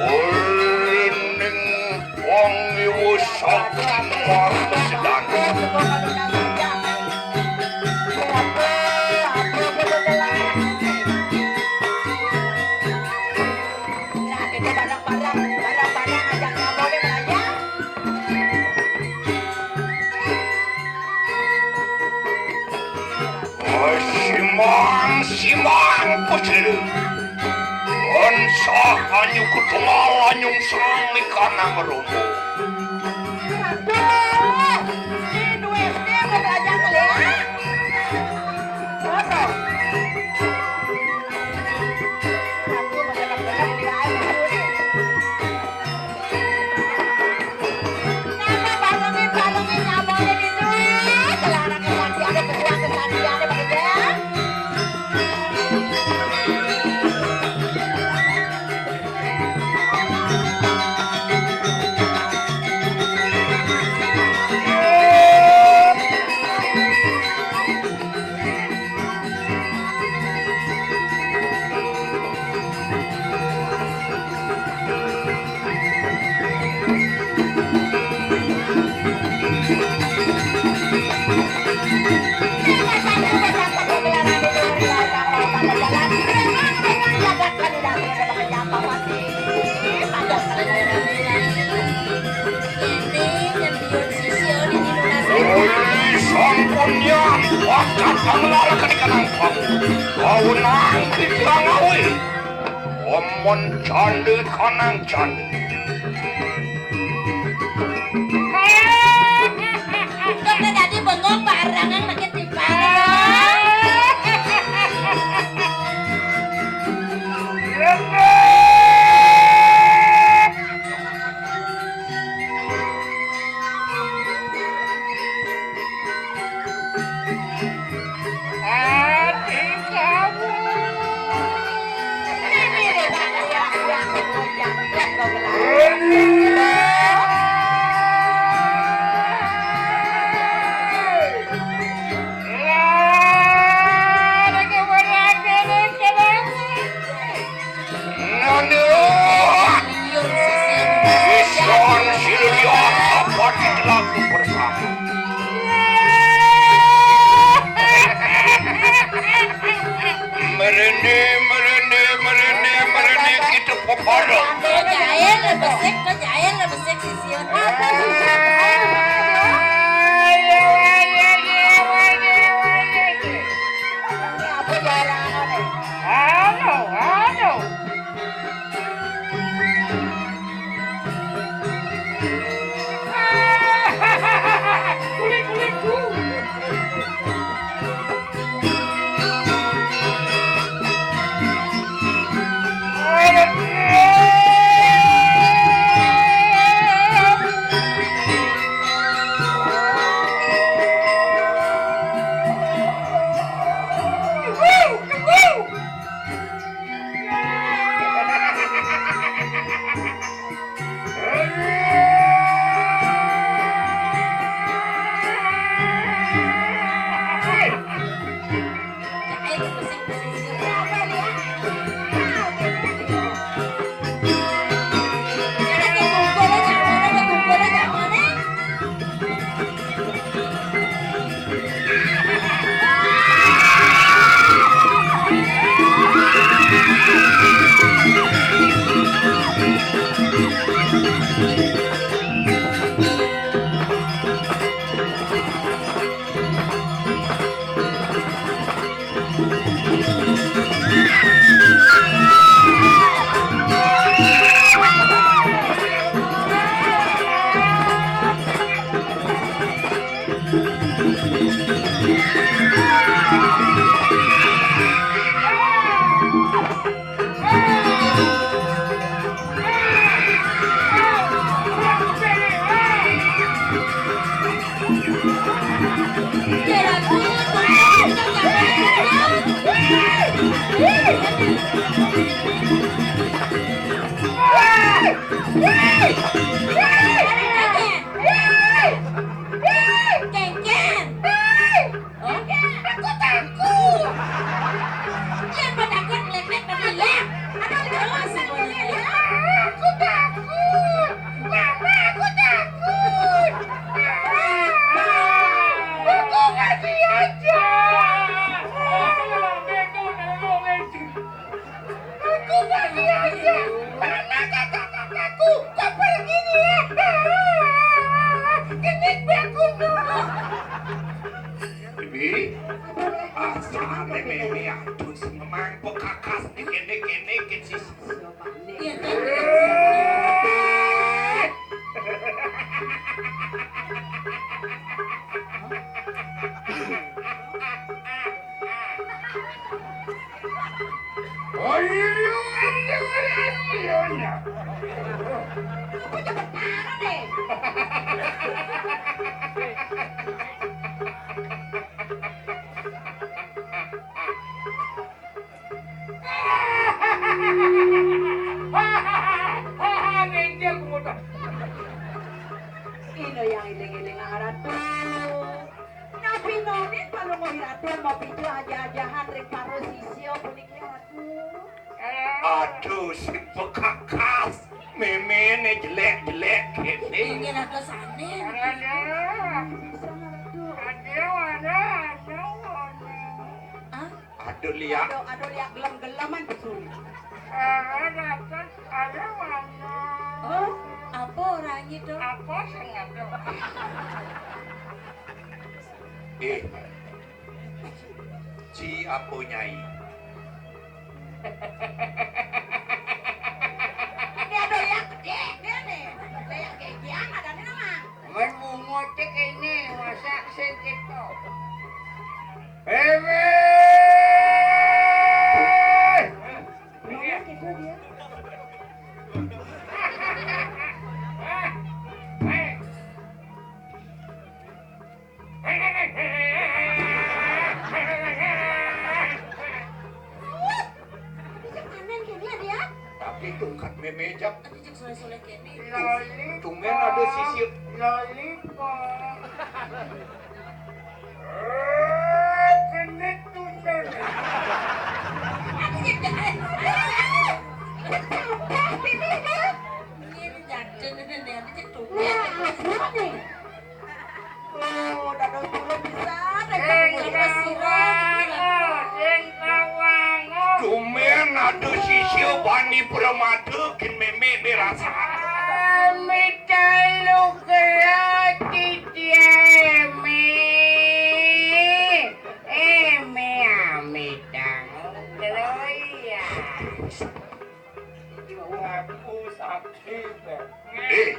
Ora ning wong iwis saking marang sedana. Nah, kita bareng-bareng, bareng-bareng ajak kamu nih belajar. Simang, simang, pecil. Bangsa anyuku tunggal anyung sami kanang romo. Aduh, ini duit dia mau belajar kali ya. Apa? Kang lal kadi kanang kamu. Kau nang kita ngawi. Omon candi kanang candi. Kok dadi bengong barangan makin timpal. Nandiro. Ison siludion apa di lagu bersama. Merende, merende, merende, merende, kita poporo. Kok jail lah besik, kok jail lah besik sisiun. Apa susah? Ayo, ayo, ayo, ayo, ayo. Ini apa jalan? Halo, halo. Kengkeng. Hah? Aku takut. Iya, aku takut, lek-lek, tapi iya. Aduh, jelas semuanya. Aku takut. Mama, aku takut. Aku kasih aja. Aku kasih aja. Mana kakak-kakakku? Kok pergi dia? Genit beku no. Bibi, asal meme aduh sememang pekakas nih kene-kene ke sisi. Iya, kan? Oh, iya, iya, iya, iya, iya. Aku cepet parah deh. Ngejel ku motor. Ino yang iling-iling aratu. Napi nonin palunguh iratu mau picu aja-ajahan ring paro sisya puniki, Ratu. Aduh, si bekakas. Memene jelek-jelek kene. Inggih, Ratu, sané. Aduh. Aduh, aduh, aduh, aduh. Ah? Aduh, liak. Aduh, aduh, liak gelem-geleman betul. Aduh, aduh, aduh. Oh, apa orangnya tuh? Apa sing aduh? Eh, Ci apa, Nyai? Dia ada yang gede, dia nih. Ada yang gegian, ada nih, Mang. Mun bungut téh kéné, masa sing kéto. Héwé! Ngomong gitu dia. Tapi tungkat mémé jak. Tapi cék soléh-soléh kéné. Tumbén ada sisir. Lollipop. Genit tumbén. Ini jajan ini, ini cék tumbén. Nah, apa nih? Oh, dadong turun bisa, sing kawangun, sing kawangun. Tumbén ada sisir bani pramada, gén mémé dirasa. Amit lugra titiang émé. Émé amit lugra ya. Aku sakti, Bang. Eh,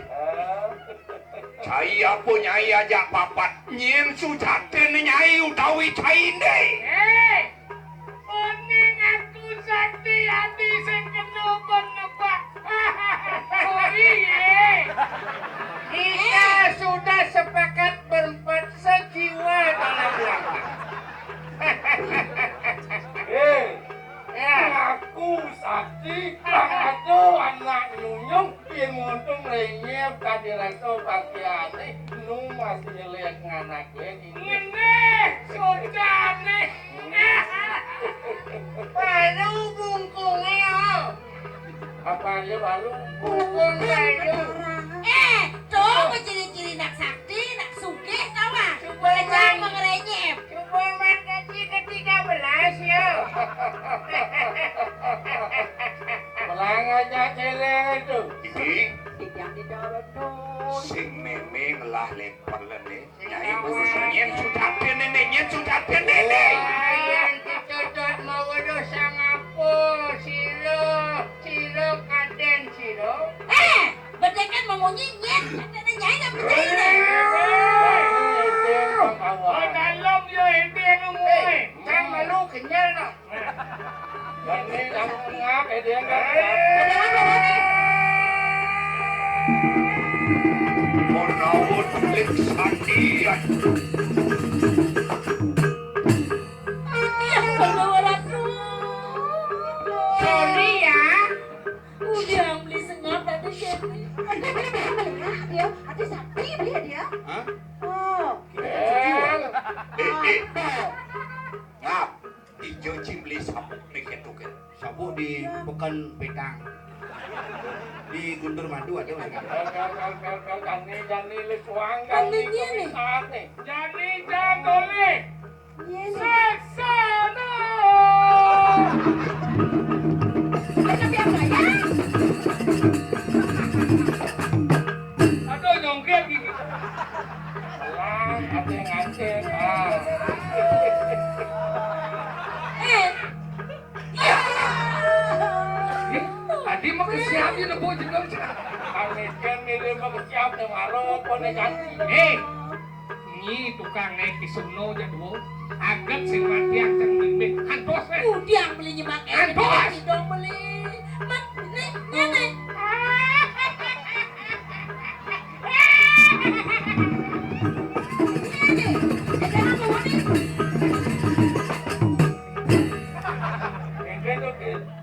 cai apa Nyai ajak papat? Nyén sujatiné Nyai utawi cainé? Eh, uning aku sakti ati sing kena penebak. Oh iya. Kita sudah sepakat berempat sejiwa dalam lapak. Eh, ya. Aku sakti, ada anak nyunyung. Yén untung lenyep tadi rasa bagiané, nu masih lék nganak lék ini. Ngene, socane. Baru bungkungé, oh. Apa aja baru? Bungkung baru. Eh, tuh ciri-ciri nak sakti, nak sugih, kawan. Coba belajar mengerenyep. Coba mat ngaji ketiga belas, ya. Belang aja celeng itu. Iki Tidak didorong. Sing mémé ngelah leper lene. Nyai buru nyén sujatiné, nyén sujatiné. Ayan dituntut mawedo sangapa sira, sira kadén sira. Eh, bedekan memunyi nyén, katanya nyai nggak percaya deh. Dalam yo ente ngomong. Kan malu kenyal no. Jani, jani, ngap, eh, dia kan. Menawa telik sandi. Iya, Bapak Ratu. Sorry ya. Udah beli sengap tadi jadi. Dia, ada sapi dia, dia. Hah? Oh. Eh, eh. Ngap. Ijo cimli sabuk nih ketuker. Sabuk di Pekan Petang. Di Guntur Madu ada, Mas. Pel, pel, pel, pel, pel, jani, jani, lis wang, jani, jani, kumisane. Jani, jan, toleh. Iya, nih. Saksana. Ada biar bayar. Aduh, nyongkir gigi. Pelan, aceng-aceng. Ah. Eh. Iya. Eh, tadi mah kesiap ya, Nembok, juga. Kami kan milih mah kesiap, yang harap, koné ganti. Eh, ini tukang naik ke sono, jadwo. Aget sing mati, anceng mimpi. Antos, eh. Udiang beli nyemak, eh. Antos. Dong beli. Mat, nih, nih, nih.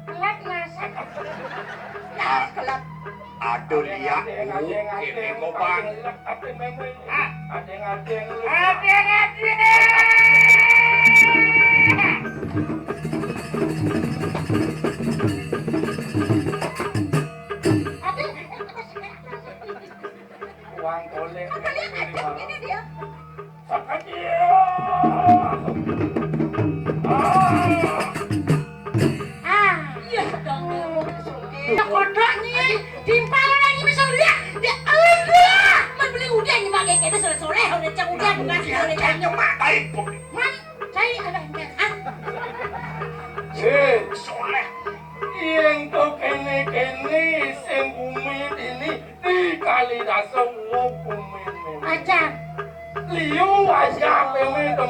Telat, Mas. Nah, telat. Aduh, liak, Bu, kéné mau bang. Ah. Adéng-adéng. Uang golek. Coba lihat, ini dia. Ah, iya dong. Ya kodok nih, timpal lagi bisa lihat. Ya Allah, man beli udah nih, pakai kene soleh-soleh, udah cang udah bukan soleh. Man, cai ada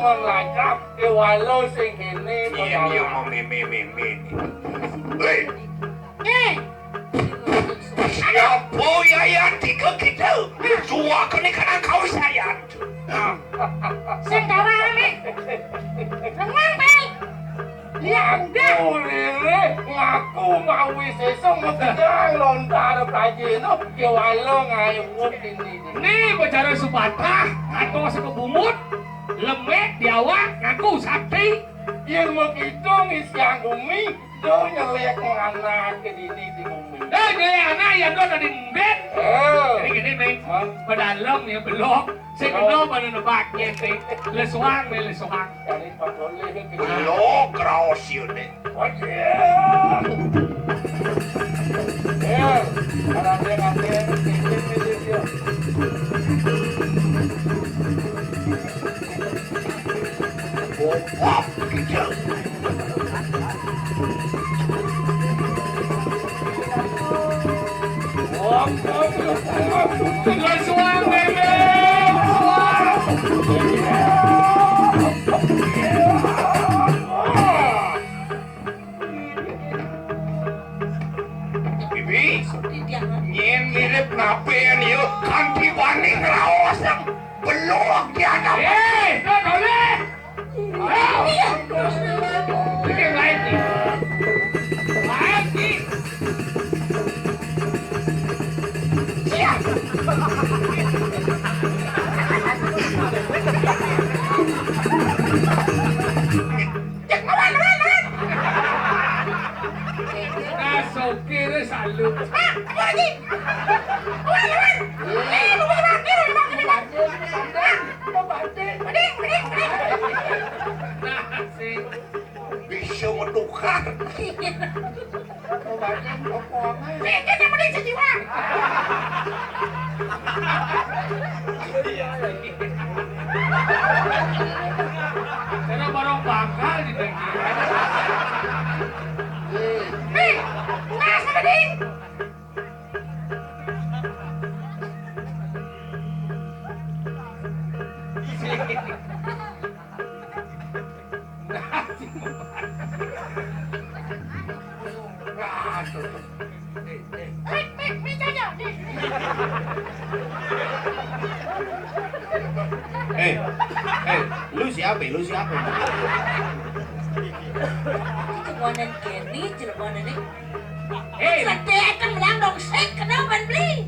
Lancap, kéwala sing kéné. Iya, iya, mau mémé-mémé. Hei. Eh. Siapa Yayan tiga kita? Suaka nih kadang kau sayat. Sing darane. Tenang, Bel. Iya, udah. Ngaku lele, ngaku mawi sesong, mau kenyang lontar pajeno, kéwala ngayuwut ini. Nih, bicara sepatah, atau sekebumut, lemek, diawak, ngaku sakti. Yén makitung isian bumi, do nyelek anak ke dini di bumi. Dah, nyelek anak, ya, do tadi embet. Eh. Jadi gini, Meng. Hah? Pedalem ya, belok. Sing kena pada nebaknya, Meng. Lesuang, Meng, lesuang. Dari Pak Soleh ke Belok, raos ya, Dek. Oh, iya. Ya, ada, ada, ada, ada, ada, ada. Bibi, nyén mirip napi yén ieu kanti bani ngraos nang belog di hadapan. Eh, Dodole. Iya. Ini lain nih. Lain nih. Iya. Cek lawan, lawan, lawan. Nah, sokir salut. Ah, apa lagi? Lawan, lawan. Eh, lu mau kemana? Lu mau kemana? Bading, bading, bading. Nah, sih. Bisa ngetukar. Bading, pokongan. Bikin yang mending sejiwa. Karena barang bakal di daging. Nih, ngas, bading. Eh, eh, lu siapa? Lu siapa? Jelemanan kéné, jelemanan né. Eh, santai aja, menang dong, sik, kenal ban beli.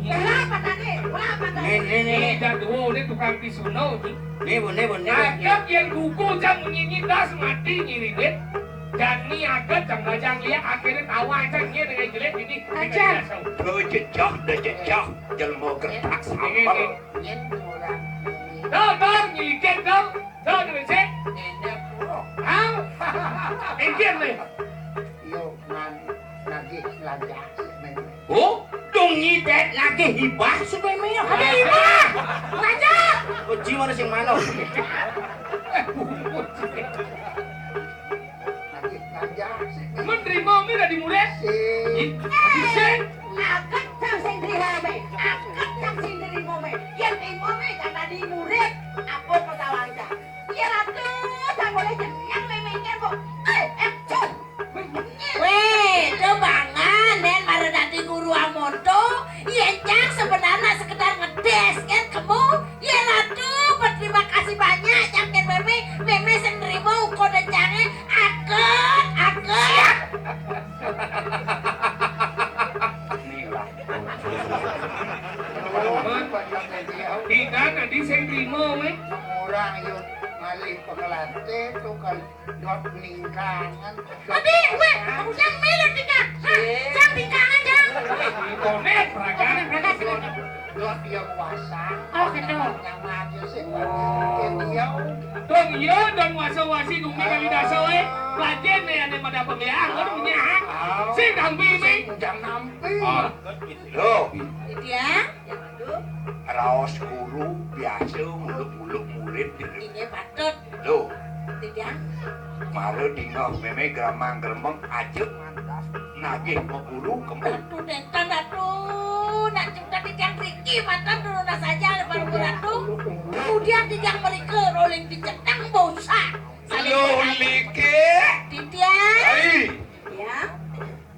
Wala patane, wala patane. Nih, nih, nih. Ini jadwo, ini tukang pisuna, ini. Nih, Bu, nih, Bu, nih, Bu. Agak yang gugu jang munyi das mati ngirinit. Jani agak jang bajang liat akhirnya tawa aja nyé dengan jelek ini. Aja. Tuh jejak, tuh jejak, jelma gertak sambal. Nyén kurang. Dong, dong, nyilikit, dong. Dong, nyilikit. Enak, bro. Hah? Inggih, nih. Yo, man, nagih lajah si Mémé. Oh, dong nyidet nagih hibah si Mémé. Ada hibah. Lajah. Oh, jiwa sing mana? Nagih lajah si Mémé. Menerima mi dari murid. Sing. Sing. Aget sing terima mi. Aget sing terima mi. Yang terima mi karena di murid. Apa kata lajah? Iya, Ratu, tak boleh jeneng Mémé, Bu. Eh, eh, cuh. Wéh, to bangan, Dén, mara dadi guru amonto, yén cang sebenarnya sekedar ngedes, kan, kemu? Yén Ratu, berterima kasih banyak, cang kén Mémé, Mémé sing nerima uko dencangé, aget, aget. Inilah. Tidak, tadi sing nerima, wéh. Orang yo ngalih pengelatih tuh kan. Dot ningkangan. Adi, wéh, yang milu tingkah. Hah, yang tingkangan, yang. Koné, peragané, peragané. Dot dia puasa. Oh, gitu. Yang maju sih, Pak. Dia. Don, iya, don wasa-wasi, gumi kali dasa, wéh. Lajén, nih, ané pada pemilihan, aduh, nya. Sing nampi, mi. Sing jang nampi. Oh, gitu. Loh. Gitu ya. Raos guru biasa nguluk-nguluk murid gitu. Inggih patut. Lho. Titiang. Mara dingeh Mémé gremang-gremeng ajeg nagih paguru kemu. Ratu nénten, Ratu. Nak cipta titiang riki manten turun saja lebar Ratu. Budi Titiang mrika rolih di ceteng bosak. Lolike. Titiang. Hai. Ya.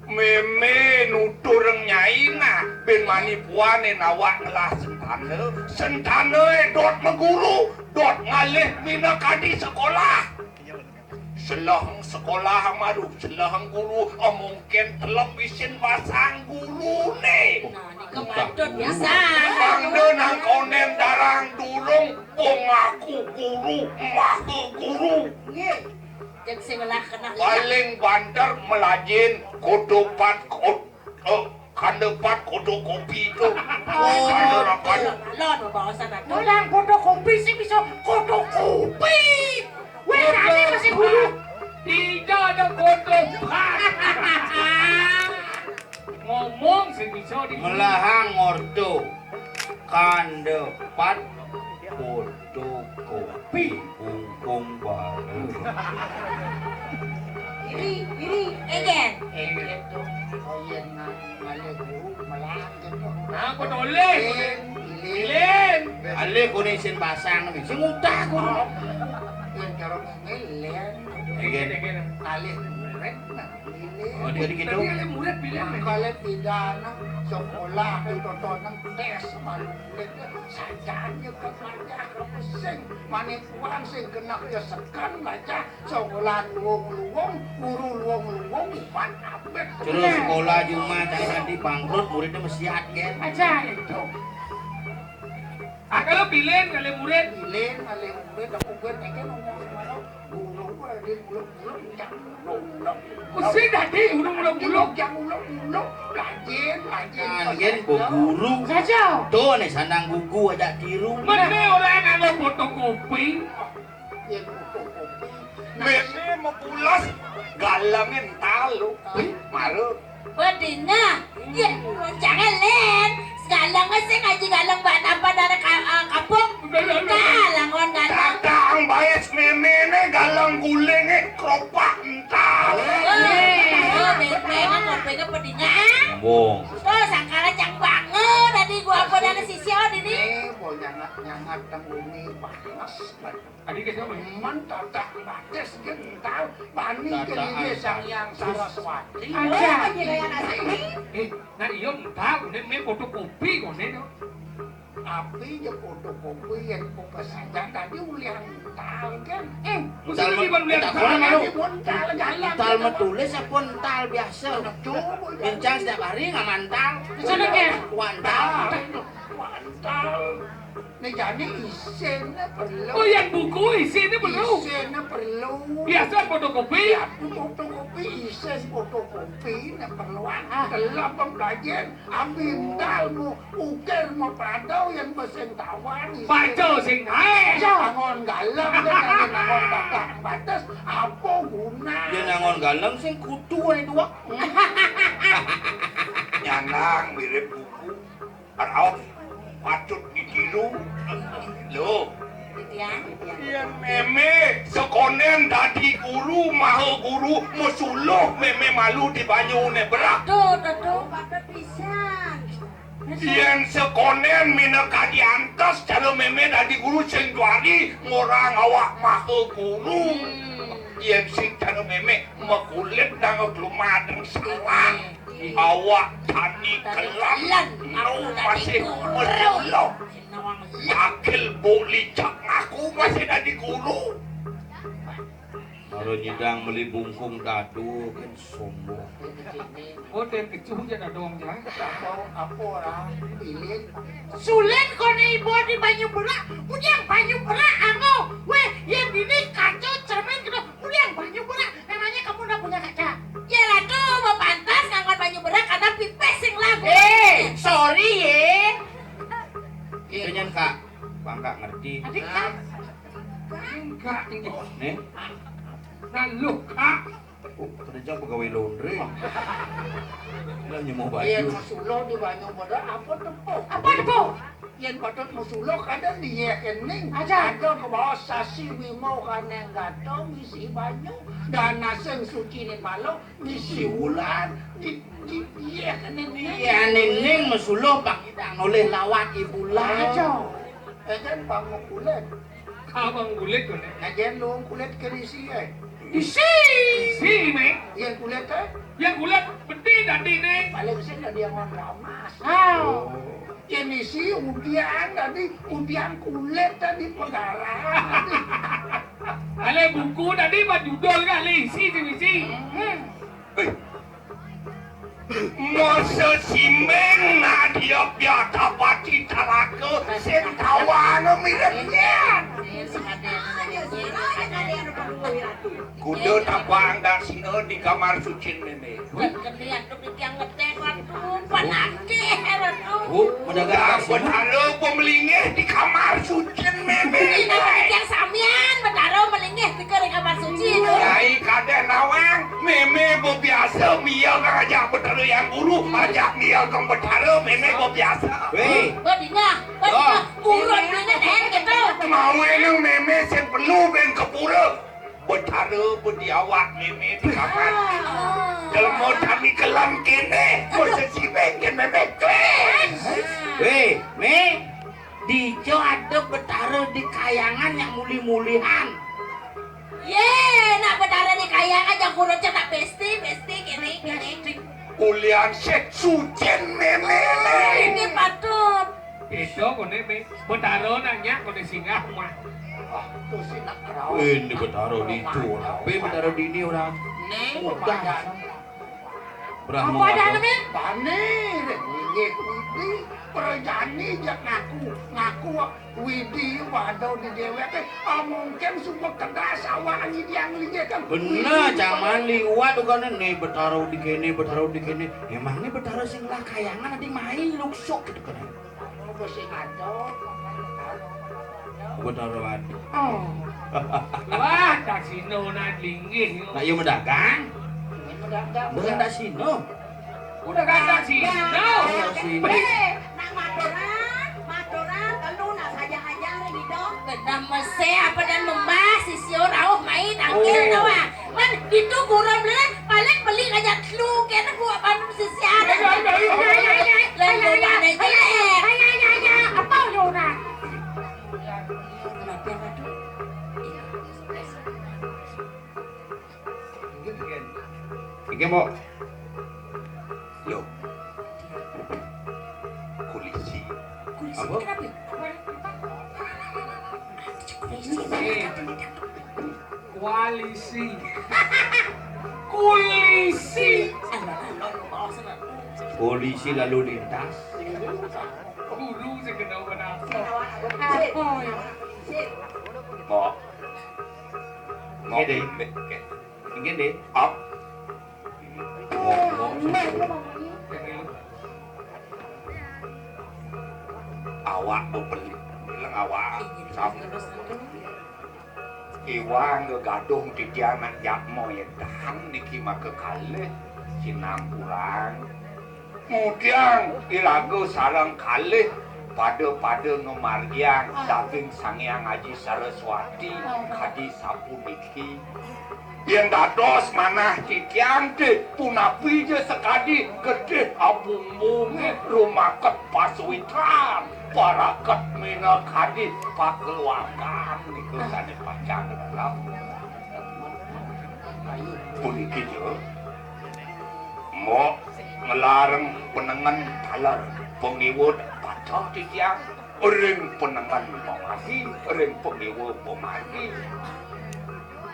Mémé nuturang nyai nah, bin mani puané nawak ngelah sentana. Sentanaé dot maguru, dot ngalih minakadi sekolah. Seleheng sekolah maru, seleheng guru, mungkin telep isin basang guruné. Nah, nika patut pisan. Mangda nangkonen darang durung, pangaku guru, maha guru. Nggih. Cék sing ngelah keneh. Paling banter melajin kotopat kot-, eh, kandepat koto kopi itu. Oh, kandepat. Alon babaosan atuh. Mulang fotokopi sih bisa fotokopi. Wéh, tadi masih guru. Tidak ada kotopat. Ngomong sih bisa di melahang orto. Kandepat fotokopi. Bungkung baru. Iri, iri, éngkén. Éngkén to. Oh iya, nah, ngalih guru, melahang to. Nah, aku tulis. Lén, lén. Lén. Alih kuning sin pasang nih. Sing utah guru. Lén karo ngene, lén. Éngkén. Ngalih murid, nah, lén. Oh, dia gitu. Tadi ada murid bilang, kalau tidak, nah, sekolah, ditotonan tes sama murid. Sajane kemanjak sing manipuan sing genah ya sekan maca sekolah luwung-luwung, guru luwung-luwung, iban abet. Terus sekolah Jumat tadi bangkrut, muridnya mesiat, kan? Aja itu. Ah, kalau bilin ngalih murid. Bilin ngalih murid, aku buat aja ngomong sama lo. Guru, guru, guru, guru, guru. Mesti dadi ulung-ulung. Ulung, yang ulung-ulung. Rajin, rajin. Kan, kan, beguru. Saja. Tuh, nih, sandang gugu aja tiru. Mene orang nganggo fotokopi. Ya, fotokopi. Mene mepulas, galangin talu. Hah? Marut. Wedina, yén jangan lén, galeng sing ngaji galeng bak napa dana ka-, eh, kapung. Enggak, enggak, enggak. Kalangon galeng. Datang baé méméné galeng gulingé kropak ental. Wéh, wéh, wéh, wéh, pedingan. Embung. Tuh, sangkala cang banget tadi gua apa dana sisi, oh, dini. Eh, bol nyangat-nyangat teng bumi panas. Adi ka sapa? Man tatah batis kental, bani. Tataan kene Sang Hyang batis. Saraswati. Aja. Eh, nah iya ental, nek me fotokopi kone to. Api ya fotokopi yang pokok saja tadi ulian ental kan. Eh, mesti ental lagi ban ulian ental ental. Mana, Tadi ental jalan. Ental metulis apa ental biasa? Betul, betul. Bincang setiap hari nggak mantal. Di sana, Ken. Wantal. Ental. Nih jani isinnya perlu. Oh, yang buku isinnya perlu. Isinnya perlu. Biasa fotokopi. Ya, fotokopi isin fotokopi nih perlu. Ah. Telah pembelajar amintal mau ukir mau padau yang mesin tawar isin. Baca sing naik. Angon galem kan, angon batas batas. Apa guna? Dia nangon galem sing kutu aja dua. Nyanang mirip buku. Raos patut ditiru. Lho. Titiang, titiang. Yén mémé sekonen dadi guru, maha guru, mesuluh mémé malu di banyuné berak. Tuh, tuh, tuh, patut pisan. Yén sekonen minakadi antes cara mémé dadi guru sing juari ngorang awak maha guru. Hmm. Yén sing cara mémé makulit nang lumadeng sawah. Awak tani kelan, nu masih melulo. Akil boli cak ngaku masih dadi guru. Baru nyidang meli bungkung dadu kan sombong. Oh, dan kecuh ya dadong ya. Apa, apa orang pilih? Sulit kone ibu di banyu berak, punya banyu berak anu. Weh, yang ini kaca cermin gitu, punya banyu berak. Emangnya kamu ndak punya kaca? Ya lah tuh, mau pantas ngangkat banyu berak karena pipis sing lagu. Eh, sorry ye. Itu nyen, Kak. Bang, Kak ngerti. Adik, Kak. Enggak ini. Nih. Nah, lu, Kak. Oh, kerja pegawai laundry. Lah nyembuh baju. Iya, Mas Ulo di banyu berak apa tepuk? Apa tepuk? Yén patut musulo kadang diéh kening. Aja. Ada ke bawah sasi wimo kaneng gato misi banyu. Dan naseng suci ni palo misi ulan. Di, di, diéh kening. Iya, nening mesulo Pak Idang oleh lawat ibulan. Aja. Eh, kan bangun kulit. Abang kulit tu, Nek. Ngajen dong kulit ke isi, eh. Isi. Isi, Mek. Yang kulit, eh? Yang kulit peti tadi, Nek. Paling sih ada yang orang ramas. Ah. Oh. Yang isi udian tadi, udian kulit tadi pegarang. Ale buku tadi mah judul kan, le isi tu isi. Hmm. Eh. Masa simbeng nak dia biar tapati talaka sing tawang mirip dia. Kuda tapang dak sina di kamar suci nene. Kelian tu dia ngetek waktu panakeh, Ratu. Oh, mendagang. Betara pemelinggih di kamar suci meme. Ina yang samian, Betara melinggih tiga di kamar suci tu. Yai kadeh nawang, meme bebiasa mia kang ajak Betara yang guru, ajak mia kang Betara, meme bebiasa. Weh. Bedingah, bedingah, burun mana dah gitu. Mau eneng meme sing perlu ben kepura. Betara bediawak meme di kamar. Jelema tani kelam kene, mesti sibeng ken meme. Weh, me, dijo ada betara di kayangan yang muli-mulihan. Ye, nak betara di kayangan yang kurang cetak besti, besti kene, kene. Ulian sek sucen meme. Ini patut. Itu kone be betara nanya kone singgah mah. Ah, tu sih nak kerau. Ini betara di itu orang. Be betara di ini orang. Nih, udah. Brahma apa ada ada. Bani, nginggih Widi, perjani jak ngaku, ngaku Widi pada di dewek, eh, ah, mungkin semua kedas awak ni dia ngelinggih kan. Bener, zaman liwat tu kan ni betara di kene, betara di kene. Emang ni betara sing lah kayangan nanti main luksuk gitu kan. Betara waduk. Oh. Wah, tak sino nak linggih. Nak yo mendagang. Bukan tak sino. Udah kata sino. Sino. Eh, nak maturan, maturan, telu nak saja-aja gitu. Kedah mese apa dan membas, sisio rauh main, angkir tawa. Man, itu gurau bener, paling beli aja telu, kena buat ban sisiar. Lain gua mana jelek. Apa orang? Kenapa, Ratu? Iki, Mbok. Loh. Kulisi. Kulisi apa? Kenapa? Apa? Kulisi. Koalisi. Kulisi. Polisi lalu lintas. Guru sing kena benar. Apa ya? Mbok. Mbok. Nggih, Dek. Nggih, Dek. Ap. Awak bebeli. Bilang awak. Sap. Iwang gegaduh titiang nak jak moedan niki maka kalih sinampuran. Mudiang iraga sareng kalih pada-pada ngamargiang daging Sang Hyang Aji Saraswati kadi sapuniki. Yen dados manah titiang te punapi ja sakadi getih abumbunge rumaket pasuitran, paraket minakadi pakeluargan nika sane pacang rerep. Puniki ja, Mbok, ngelareng penengen taler pangiwut pacang titiang. Ring penengen pamargi, ring pangiwa pamargi.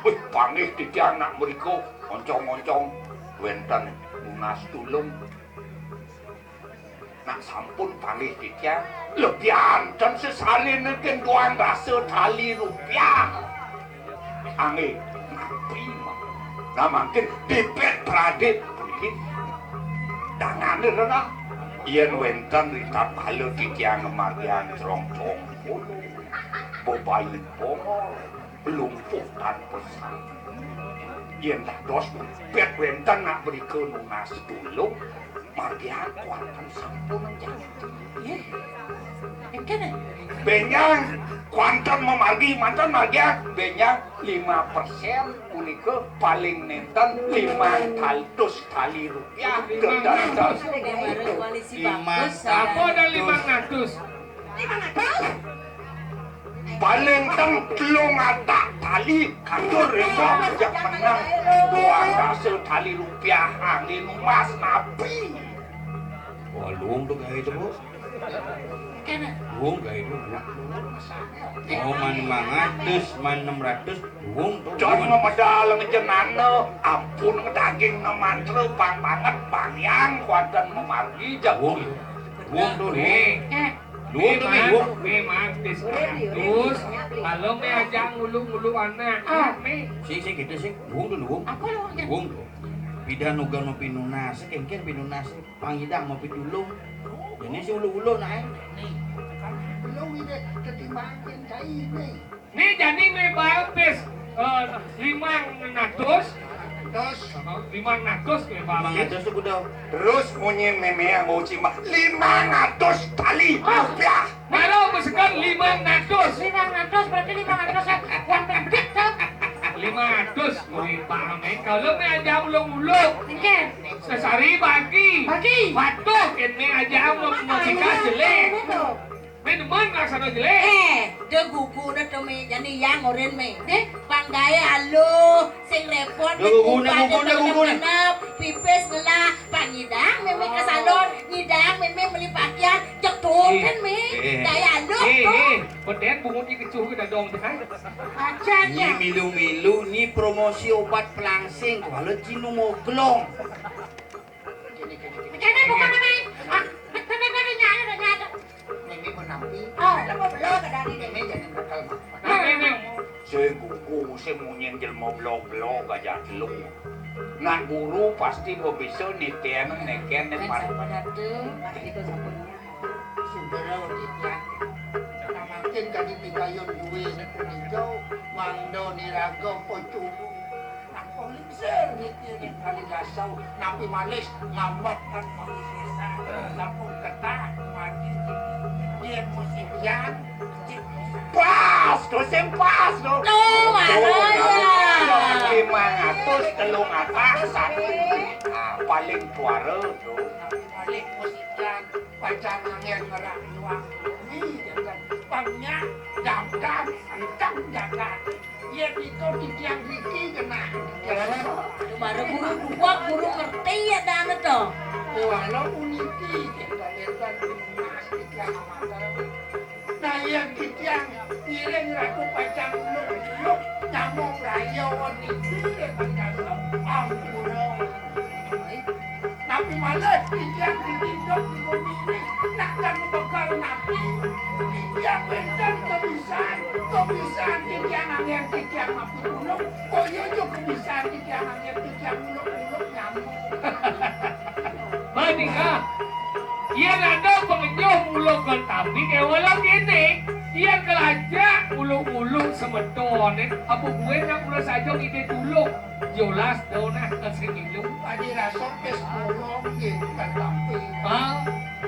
Wih, panggih titiang nak mrika, oncong-oncong wenten nunas tulung. Nak sampun panggih titiang, lebihanten sesalin ken duang rasa tali rupiah. Angge, napi mah? Nah, mangkin dipet pradit puniki. Dangane rena. Yen wenten ri tatkala titiang ngamargiang crongcong polo, bebayi bongol, lumpuh tanpa sang. Yen dados pet wenten nak mrika nunas tulung, margiang kuanten sampun janji. Nggih. Engkene. Benjang kuanten mamargi manten margiang benjang lima persen punika paling nenten limang atus tali rupiah. Lima ratus. Lima ratus. Apa ada lima ratus? Lima ratus? Paling teng telung atak tali, katur rima ngajak menang dua dasa tali rupiah, angin emas napi. Wah, luung to gaé to, Bu. Kéné. Luung gaé to, Bu. Oh, man lima ratus, man enam ratus, luung to. Jan ngamedal ngejenana, ampun ngedaging ngemantra, pang banget, pang yang kuanten memargi jagung. Luung to, luung. Éh, luung to, luung. Memang tis seratus. Kalau mé ajak ngulu-ngulu anak, mé. Sing, sing, gitu, sing. Luung to, luung. Apa luung, Jan? Luung to. Pidan uga mau pinunas, kéngkén pinunas. Pang nyidang mau pitulung. Jani si ulu-ulu naé. Nih, kan belum ini ketimbangin cai nih. Nih, jani mé baé pis, éh, limang atus. Terus? Limang atus mé baé pis. Limang atus to kudu. Terus munyi mémé mau cima limang atus tali rupiah. Mara besekan limang atus. Limang atus, berarti limang atus ya. Wan bedik to. Limang atus, muli paham, éh. Kalau mé ajak ulung-ulung. Nggih. Sesari bagi. Bagi. Patuh, kéné ajak ulung musika jelé. Mé demen laksana jelé. Éh, de gugu de to mé, jani yang orin mé. Deh, pang gaé aluh, sing répot, de gugu, de gugu, de gugu, genep, pipis ngelah, pang nyidang mémé ka salon, nyidang mémé meli pakaian, cek tuh kan mé. Éh, éh. Gaé aluh, éh, tuh. Éh, bedén bungut di kecuh ke dadong deh, hai. Aja, ini ya. Milu-milu, ini promosi obat pelangsing, kalau cinu moglong. Kéné bukan namanya. Ah, bener-bener nyala, nyala. Ini menampi. Oh, lama belum ke dari ini. Ini jadi bakal mah. Nah, ini. Sing gugu, sing munyin jelema blog-blog aja telu. Nak guru pasti mau bisa nitén, nékén, kan népan. Sampun atuh, itu sampun. Sudara kita. Namakin tadi pigayun duwe hijau, mangda niraga peculu. Nak polinser nitén kali dasau, napi malis ngambek kan malis desa. Lampung ketah, mati. Dia musim hujan. Pas, to sing pas, to. Tuh, mana ya? Limang atus, telung atak, satu. Ah, paling tuara, to. Balik musikan, pacan angin ngerak iwak. Ih, jangan. Pangnya, dam-dam, encang jagat. Yén nika titiang riki genah. Mara guru dua, guru ngerti ya dana to. Walau puniki, kita lihat mas titiang amater. Nah, yén titiang ngiring Ratu Pacang Uluk-uluk, nyambung raya niki, ampura. Napi malih titiang ditindak di bumi ini, nak kang begal napi, titiang wénten kebisaan, kebisaan titiang anggén titiang napi tulung, kaya ja kebisaan titiang anggén titiang uluk-uluk nyambung. Manika, yén ada pangenyuh mula ka tapi kéwala kéné, yén kalajak uluk-uluk semetoné, apa buin nak mula saja ngidih tulung, jolas da nah sing ngilu. Adi rasa pis mula nggih, tetapi. Ha?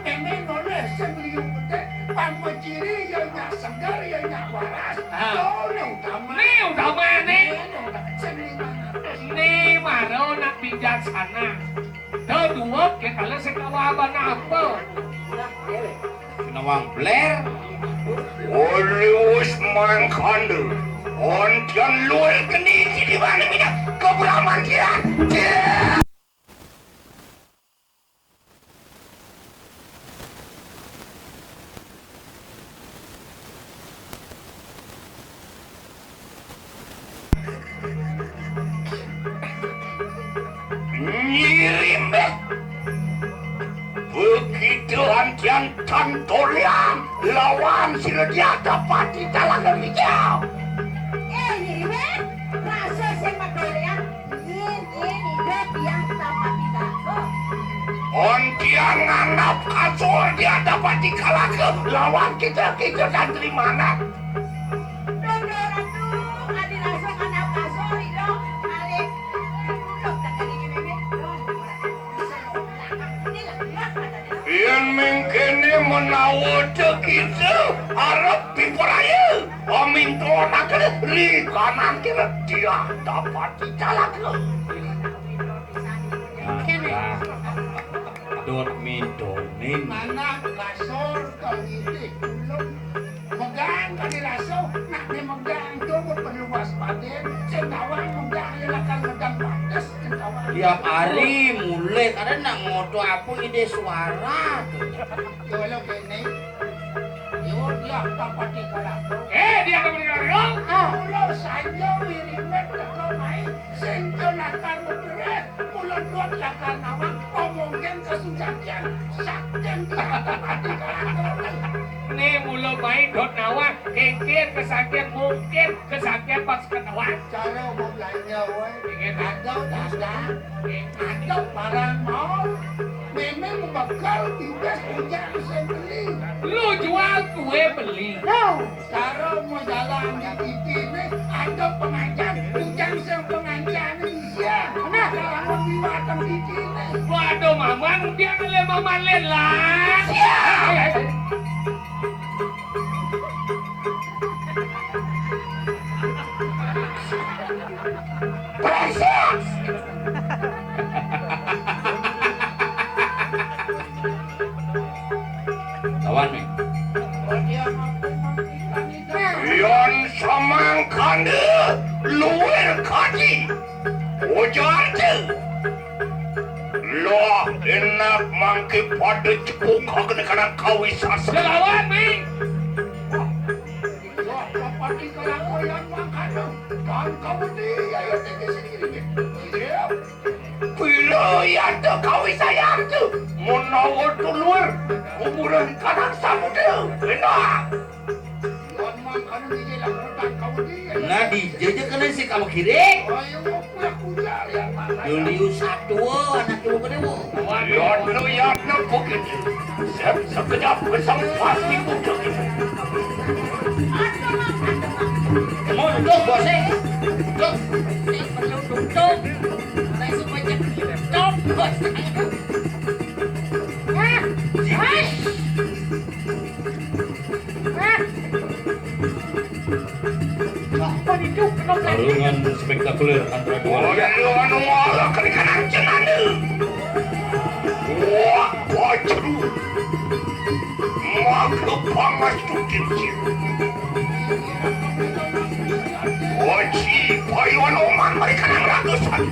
Éné nolih sing liu petik, pang maciri ya nyak seger, ya nyak waras. Ha. Né utama. Né utama né. Né utama. Sing limang atus. Né mara nak bijaksana. Da dua, kékala sing kawaban apa? Sinawang bler. Walius mangkanda. Ontian luwih geni di mana mina kebraman dia. Ngirim, eh. Begitu antian tan toléan lawan sira diadapati talaga hijau. Eh, ngirim, eh. Rasa sing matoléan. Yén, yén, ida tiang tapati takut. Ontian ngandap kasur diadapati kalaga lawan kita-kita santri manah. Dondo Ratu, adi rasa ngandap kasur, ida, alih. Duduk tak kali ini, Mémé. Dondo Ratu, bisa lo belakang. Ini lah, belakang tadi. Yén mengkéné menawa kita arep piperaya. Amintonake ri kanan kira diah dapat dicalake. Nah, nah. Dot mintonin. Manah kasur kang idih ulung. Mega Kan dirasa nak memegang tu perlu waspada, sing tawang megang ya lakar ngedang bates, sing tawang. Tiap hari mulai, kadang nak ngoto apa ide suara tu. Yo, lo kene. Yo, dia apa pati kalako? Eh, dia apa pati kalako? Ah, lo saja wirimet teko mai, sing jo lakar beberes, mula dot lakar nawang, omongin kesujakian, saking dia apa pati kalako. Ni mula mai dot nawang, kengkir kesakian mungkin, kesakian pas kenawang. Cara mau belanja, woi. Ingat, kan? Ada dagang, ada barang mau. Memang bakal bibes ujang sing beli. Lu jual, gue beli. Nah, cara mau jalan di titi ni, ada pengajian, ujang sing pengajian ni sia. Nah, kalau mau diwatang titi ni. Waduh, mamang, dia ngelih mamang lah. Siap. Precious! Lawan, Ming. Yan samangkana luwir kaji. Ujar tu. Lah, enak mangke pada cepu kagene kadang kawisasa. Selawan, Ming. Wah, wah, pati kelakoyan mangkana. Kan kamu dia yang tinggi sendiri. Iya. Pila yang tu kawisayang tu. Menawa dulur kuburan kadang samudra. Enak. Nah, di jeje kena si kamu kiri. Dulu satu anak ibu kena bu. Yodno, yodno, bukit. Sep-, sekejap besar pasti budak. Mau duduk, bos, eh? Duduk. Ini perlu duduk. Saya suka cek. Duduk, bos. Ah, ah. Pertarungan spektakuler antara dua. Ayo, anu malah kena kanan jenana. Wah, bajru. Maka pangas tukin jiwa. Waji payuan oman mereka nang ratusan.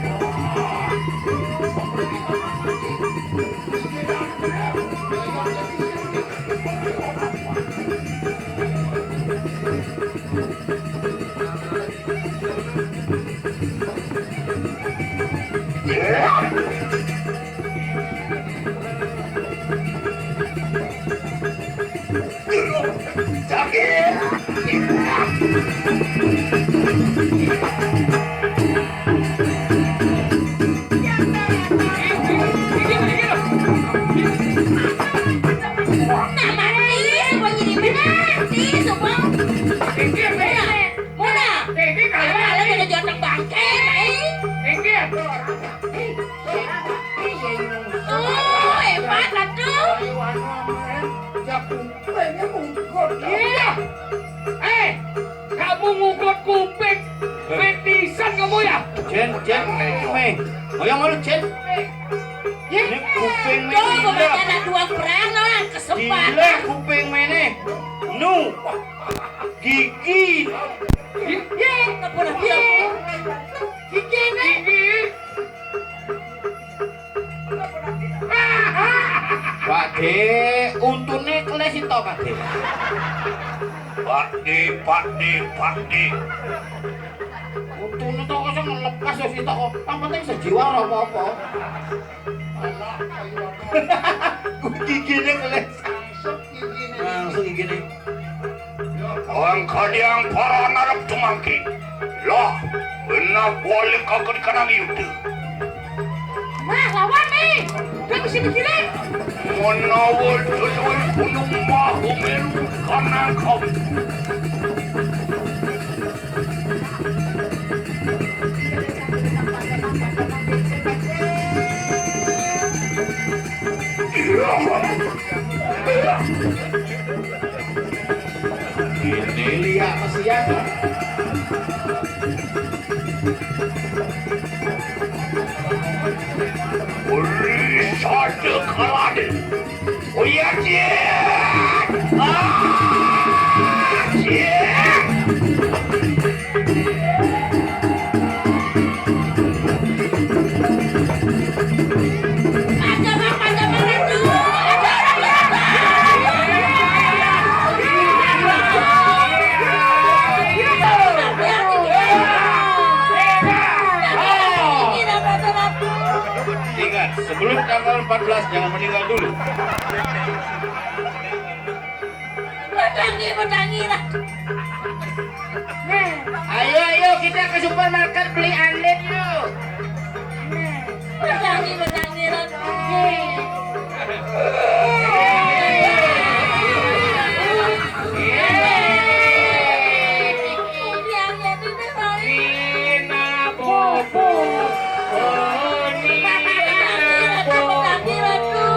Sakit. Nah, mati, sumpah jadi benar, sih, sumpah. Mona, Mona. Ini kalau ada joteng bangke, ai. Ini. Oh, hebat, atuh. Iya. Eh, kamu ngugut kuping. Metisan kamu ya? Cen, Cen, Mei. Oh, yang mana, Cen? Ini kuping Mei. Tuh, gila. Anak dua perang, lah, kesempatan. Gila kuping Mei nih. Nu. Gigi. Gigi. Gigi, Mei. Gigi. Pakde, untune keles to, Pakde. Pakde, Pakde, Pakde. Untune to kok sing lepas ya sitok kok. Yang penting sejiwa ora apa-apa. Gigine keles. Langsung gigine. Angkadiang para narap tumangki. Lah, benar boleh kagak dikenang Yuda. Nah, lawan nih. Dia mesti mikirin. Menawa dulur gunung Mahameru kanang kau. Ini lihat kesian. Uri sate kalade. Uya, Cin. Ah, Cin. Sebelum tanggal empat belas, jangan meninggal dulu. Pedangi, pedangi lah. Nah. Ayo, ayo, kita ke supermarket beli andin, yuk. Nah. Pedangi, pedangi lah. Nah. Ini yang jadi nih, Rai. Ini bobo. Oh, ini bobo. Pedangi lah, pedangi lah, tuh.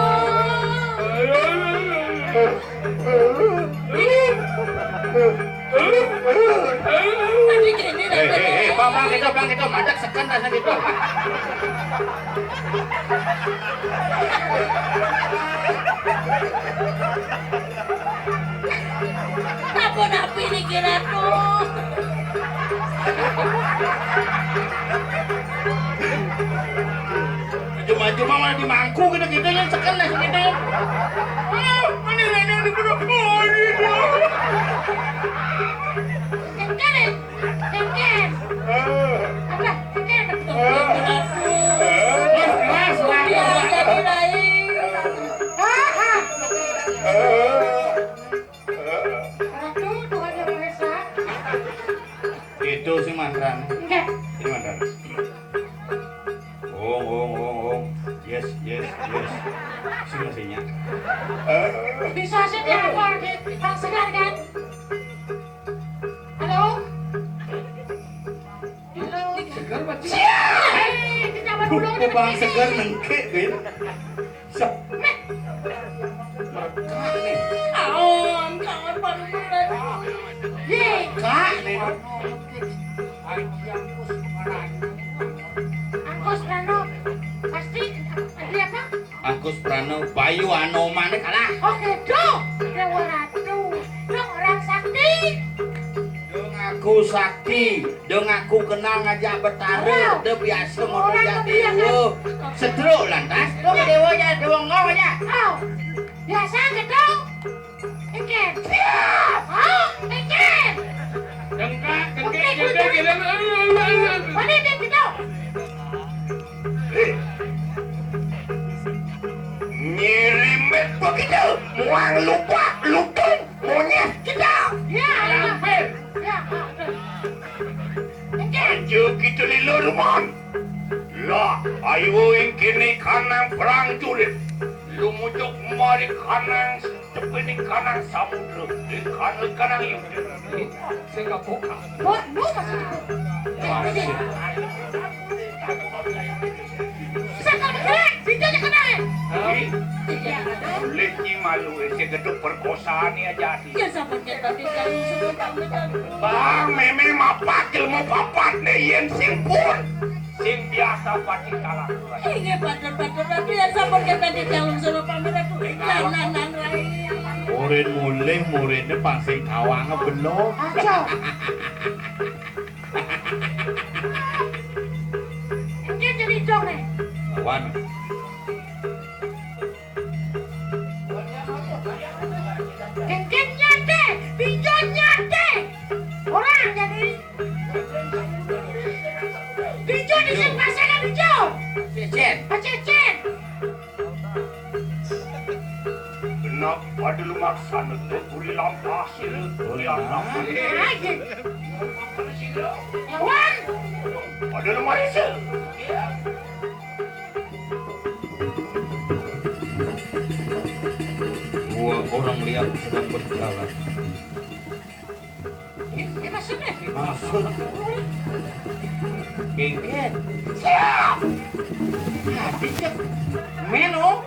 Eh, eh, eh, Bang, Bang, gitu, Bang, gitu, madeg seken rasanya gitu. Apa napi ini kira tuh? Cuma-cuma malah dimangku gitu-gitu ya, seken lah gitu ya. Ah, mana ada yang dibunuh? Oh, ini dia. Seken, seken. Apa? Seken. Keras, keras, keras. Iya, jadi lain. Ah, ah. Ratu, Tuhan Yang Maha Esa. Itu si Mandran. Enggak. Si Mandran. Ong, ong, ong, ong. Yes, yes, yes. Sini, sini. Bisa sih dia apa lagi? Bang Segar kan? Halo? Halo? Segar, Pak. Siap! Hei, kita berdua udah Bang Segar nengke, Bin. Sa-, mereka nih. Aon, kawan panuturan. Ye. Kak nih. Angkos Prano. Pasti dia apa? Angkos Prano, Bayu Anomane kalah. Oke, Dok. Dewa Ratu. Dok, orang sakti. Dong aku sakti, dong aku kenal ngajak betara, de biasa mau jadi dewa. Sedruk lantas, dong dewa aja, dewa ngau aja. Au, biasa gitu. Ikin. Siap. Au, ikin. Dengkak, dengkak, dengkak, dengkak. Mana dia gitu? Ngirim begitu, muang lupa, lutung. Monyet kita. Ya, ya. Hampir. Ya, ya. Aja kita lilo rumon. Lah, ayo ing kene kanang perang jurit. Lumujuk mari kanang tepining kanang samudra. Di kanang kanang yudha. Sing kabuka. Buat lu masih. Masih. Bisa kamu kena, sing jadi kena. Hah? Iya. Boleh ki malu, eh, sing geduk perkosaan ya jadi. Ya sampun kita tinggal suruh kami kan. Bang, meme mapat, ilmu papat nih, yen sing pun. Sing biasa pati kalah. Iya, betul, betul, betul. Ya sampun kita tinggal suruh kami kan. Nah, nah, nah, nah. Murid mulih, muridnya pang sing kawang belum. Aja. Engke jadi dong, eh. Lawan. Engke nyate, pinjol nyate. Orang jadi. Pinjol di sini pasangan pinjol. Cecen. Cecen. Genep pada lumaksana, Guri Lampah, sira Guri Lampah. Lawan. Pada lumaisa. Dua orang lihat sedang berjalan. Ini, ini maksudnya? Maksud? Gengket. Siap. Hati cek. Meno.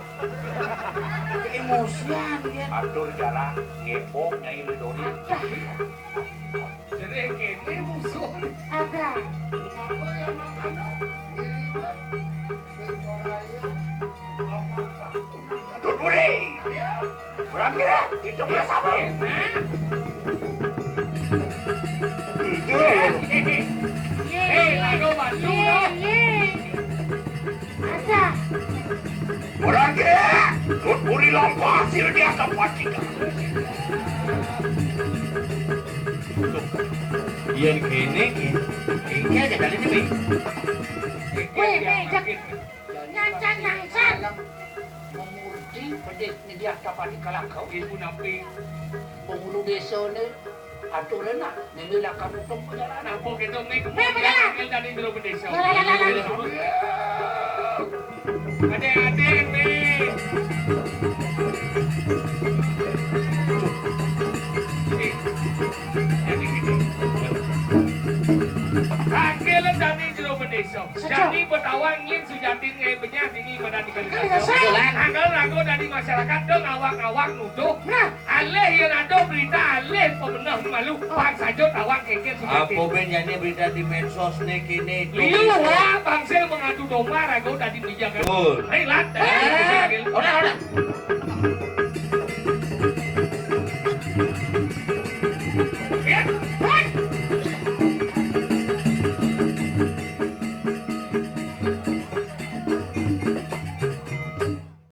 Emosian dia. Atur jalan, ngepok, nyai Midori. Jadi kene musuh. Ada. Tuturi. Berarti ya, itu bersama. Itu. Hei, lagu bantu, no? Ada. Berarti ya, tuturi lompat, sini dia tempat kita. Yen kene, kene, kene aja kali ini, Wi. Weh, weh, jak. Nyancan, nyancan. Dek, nyediak dapat dikalakau. Ibu napi? Penghulu desa ni, aturan nak, nini lakam hukum perjalanan. Apa kita ni? Perjalanan. Kita di jero desa. Perjalanan. Adik-adik ni. Eh, jadi gini. Akhirnya tadi jero desa. Jadi betawang nyin sujatin ngai benyah dini madan di kali. Anggal rago dari masyarakat dong awak-awak nuduh. Nah, alih yang ada berita alih pemenang malu. Pan saja tawang kengkeng sujatin. Apa ben jani berita di medsos ni kini? Liu wa bangsa mengadu domba rago dari bijak. Betul. Hei, lat. Eh, orang, orang.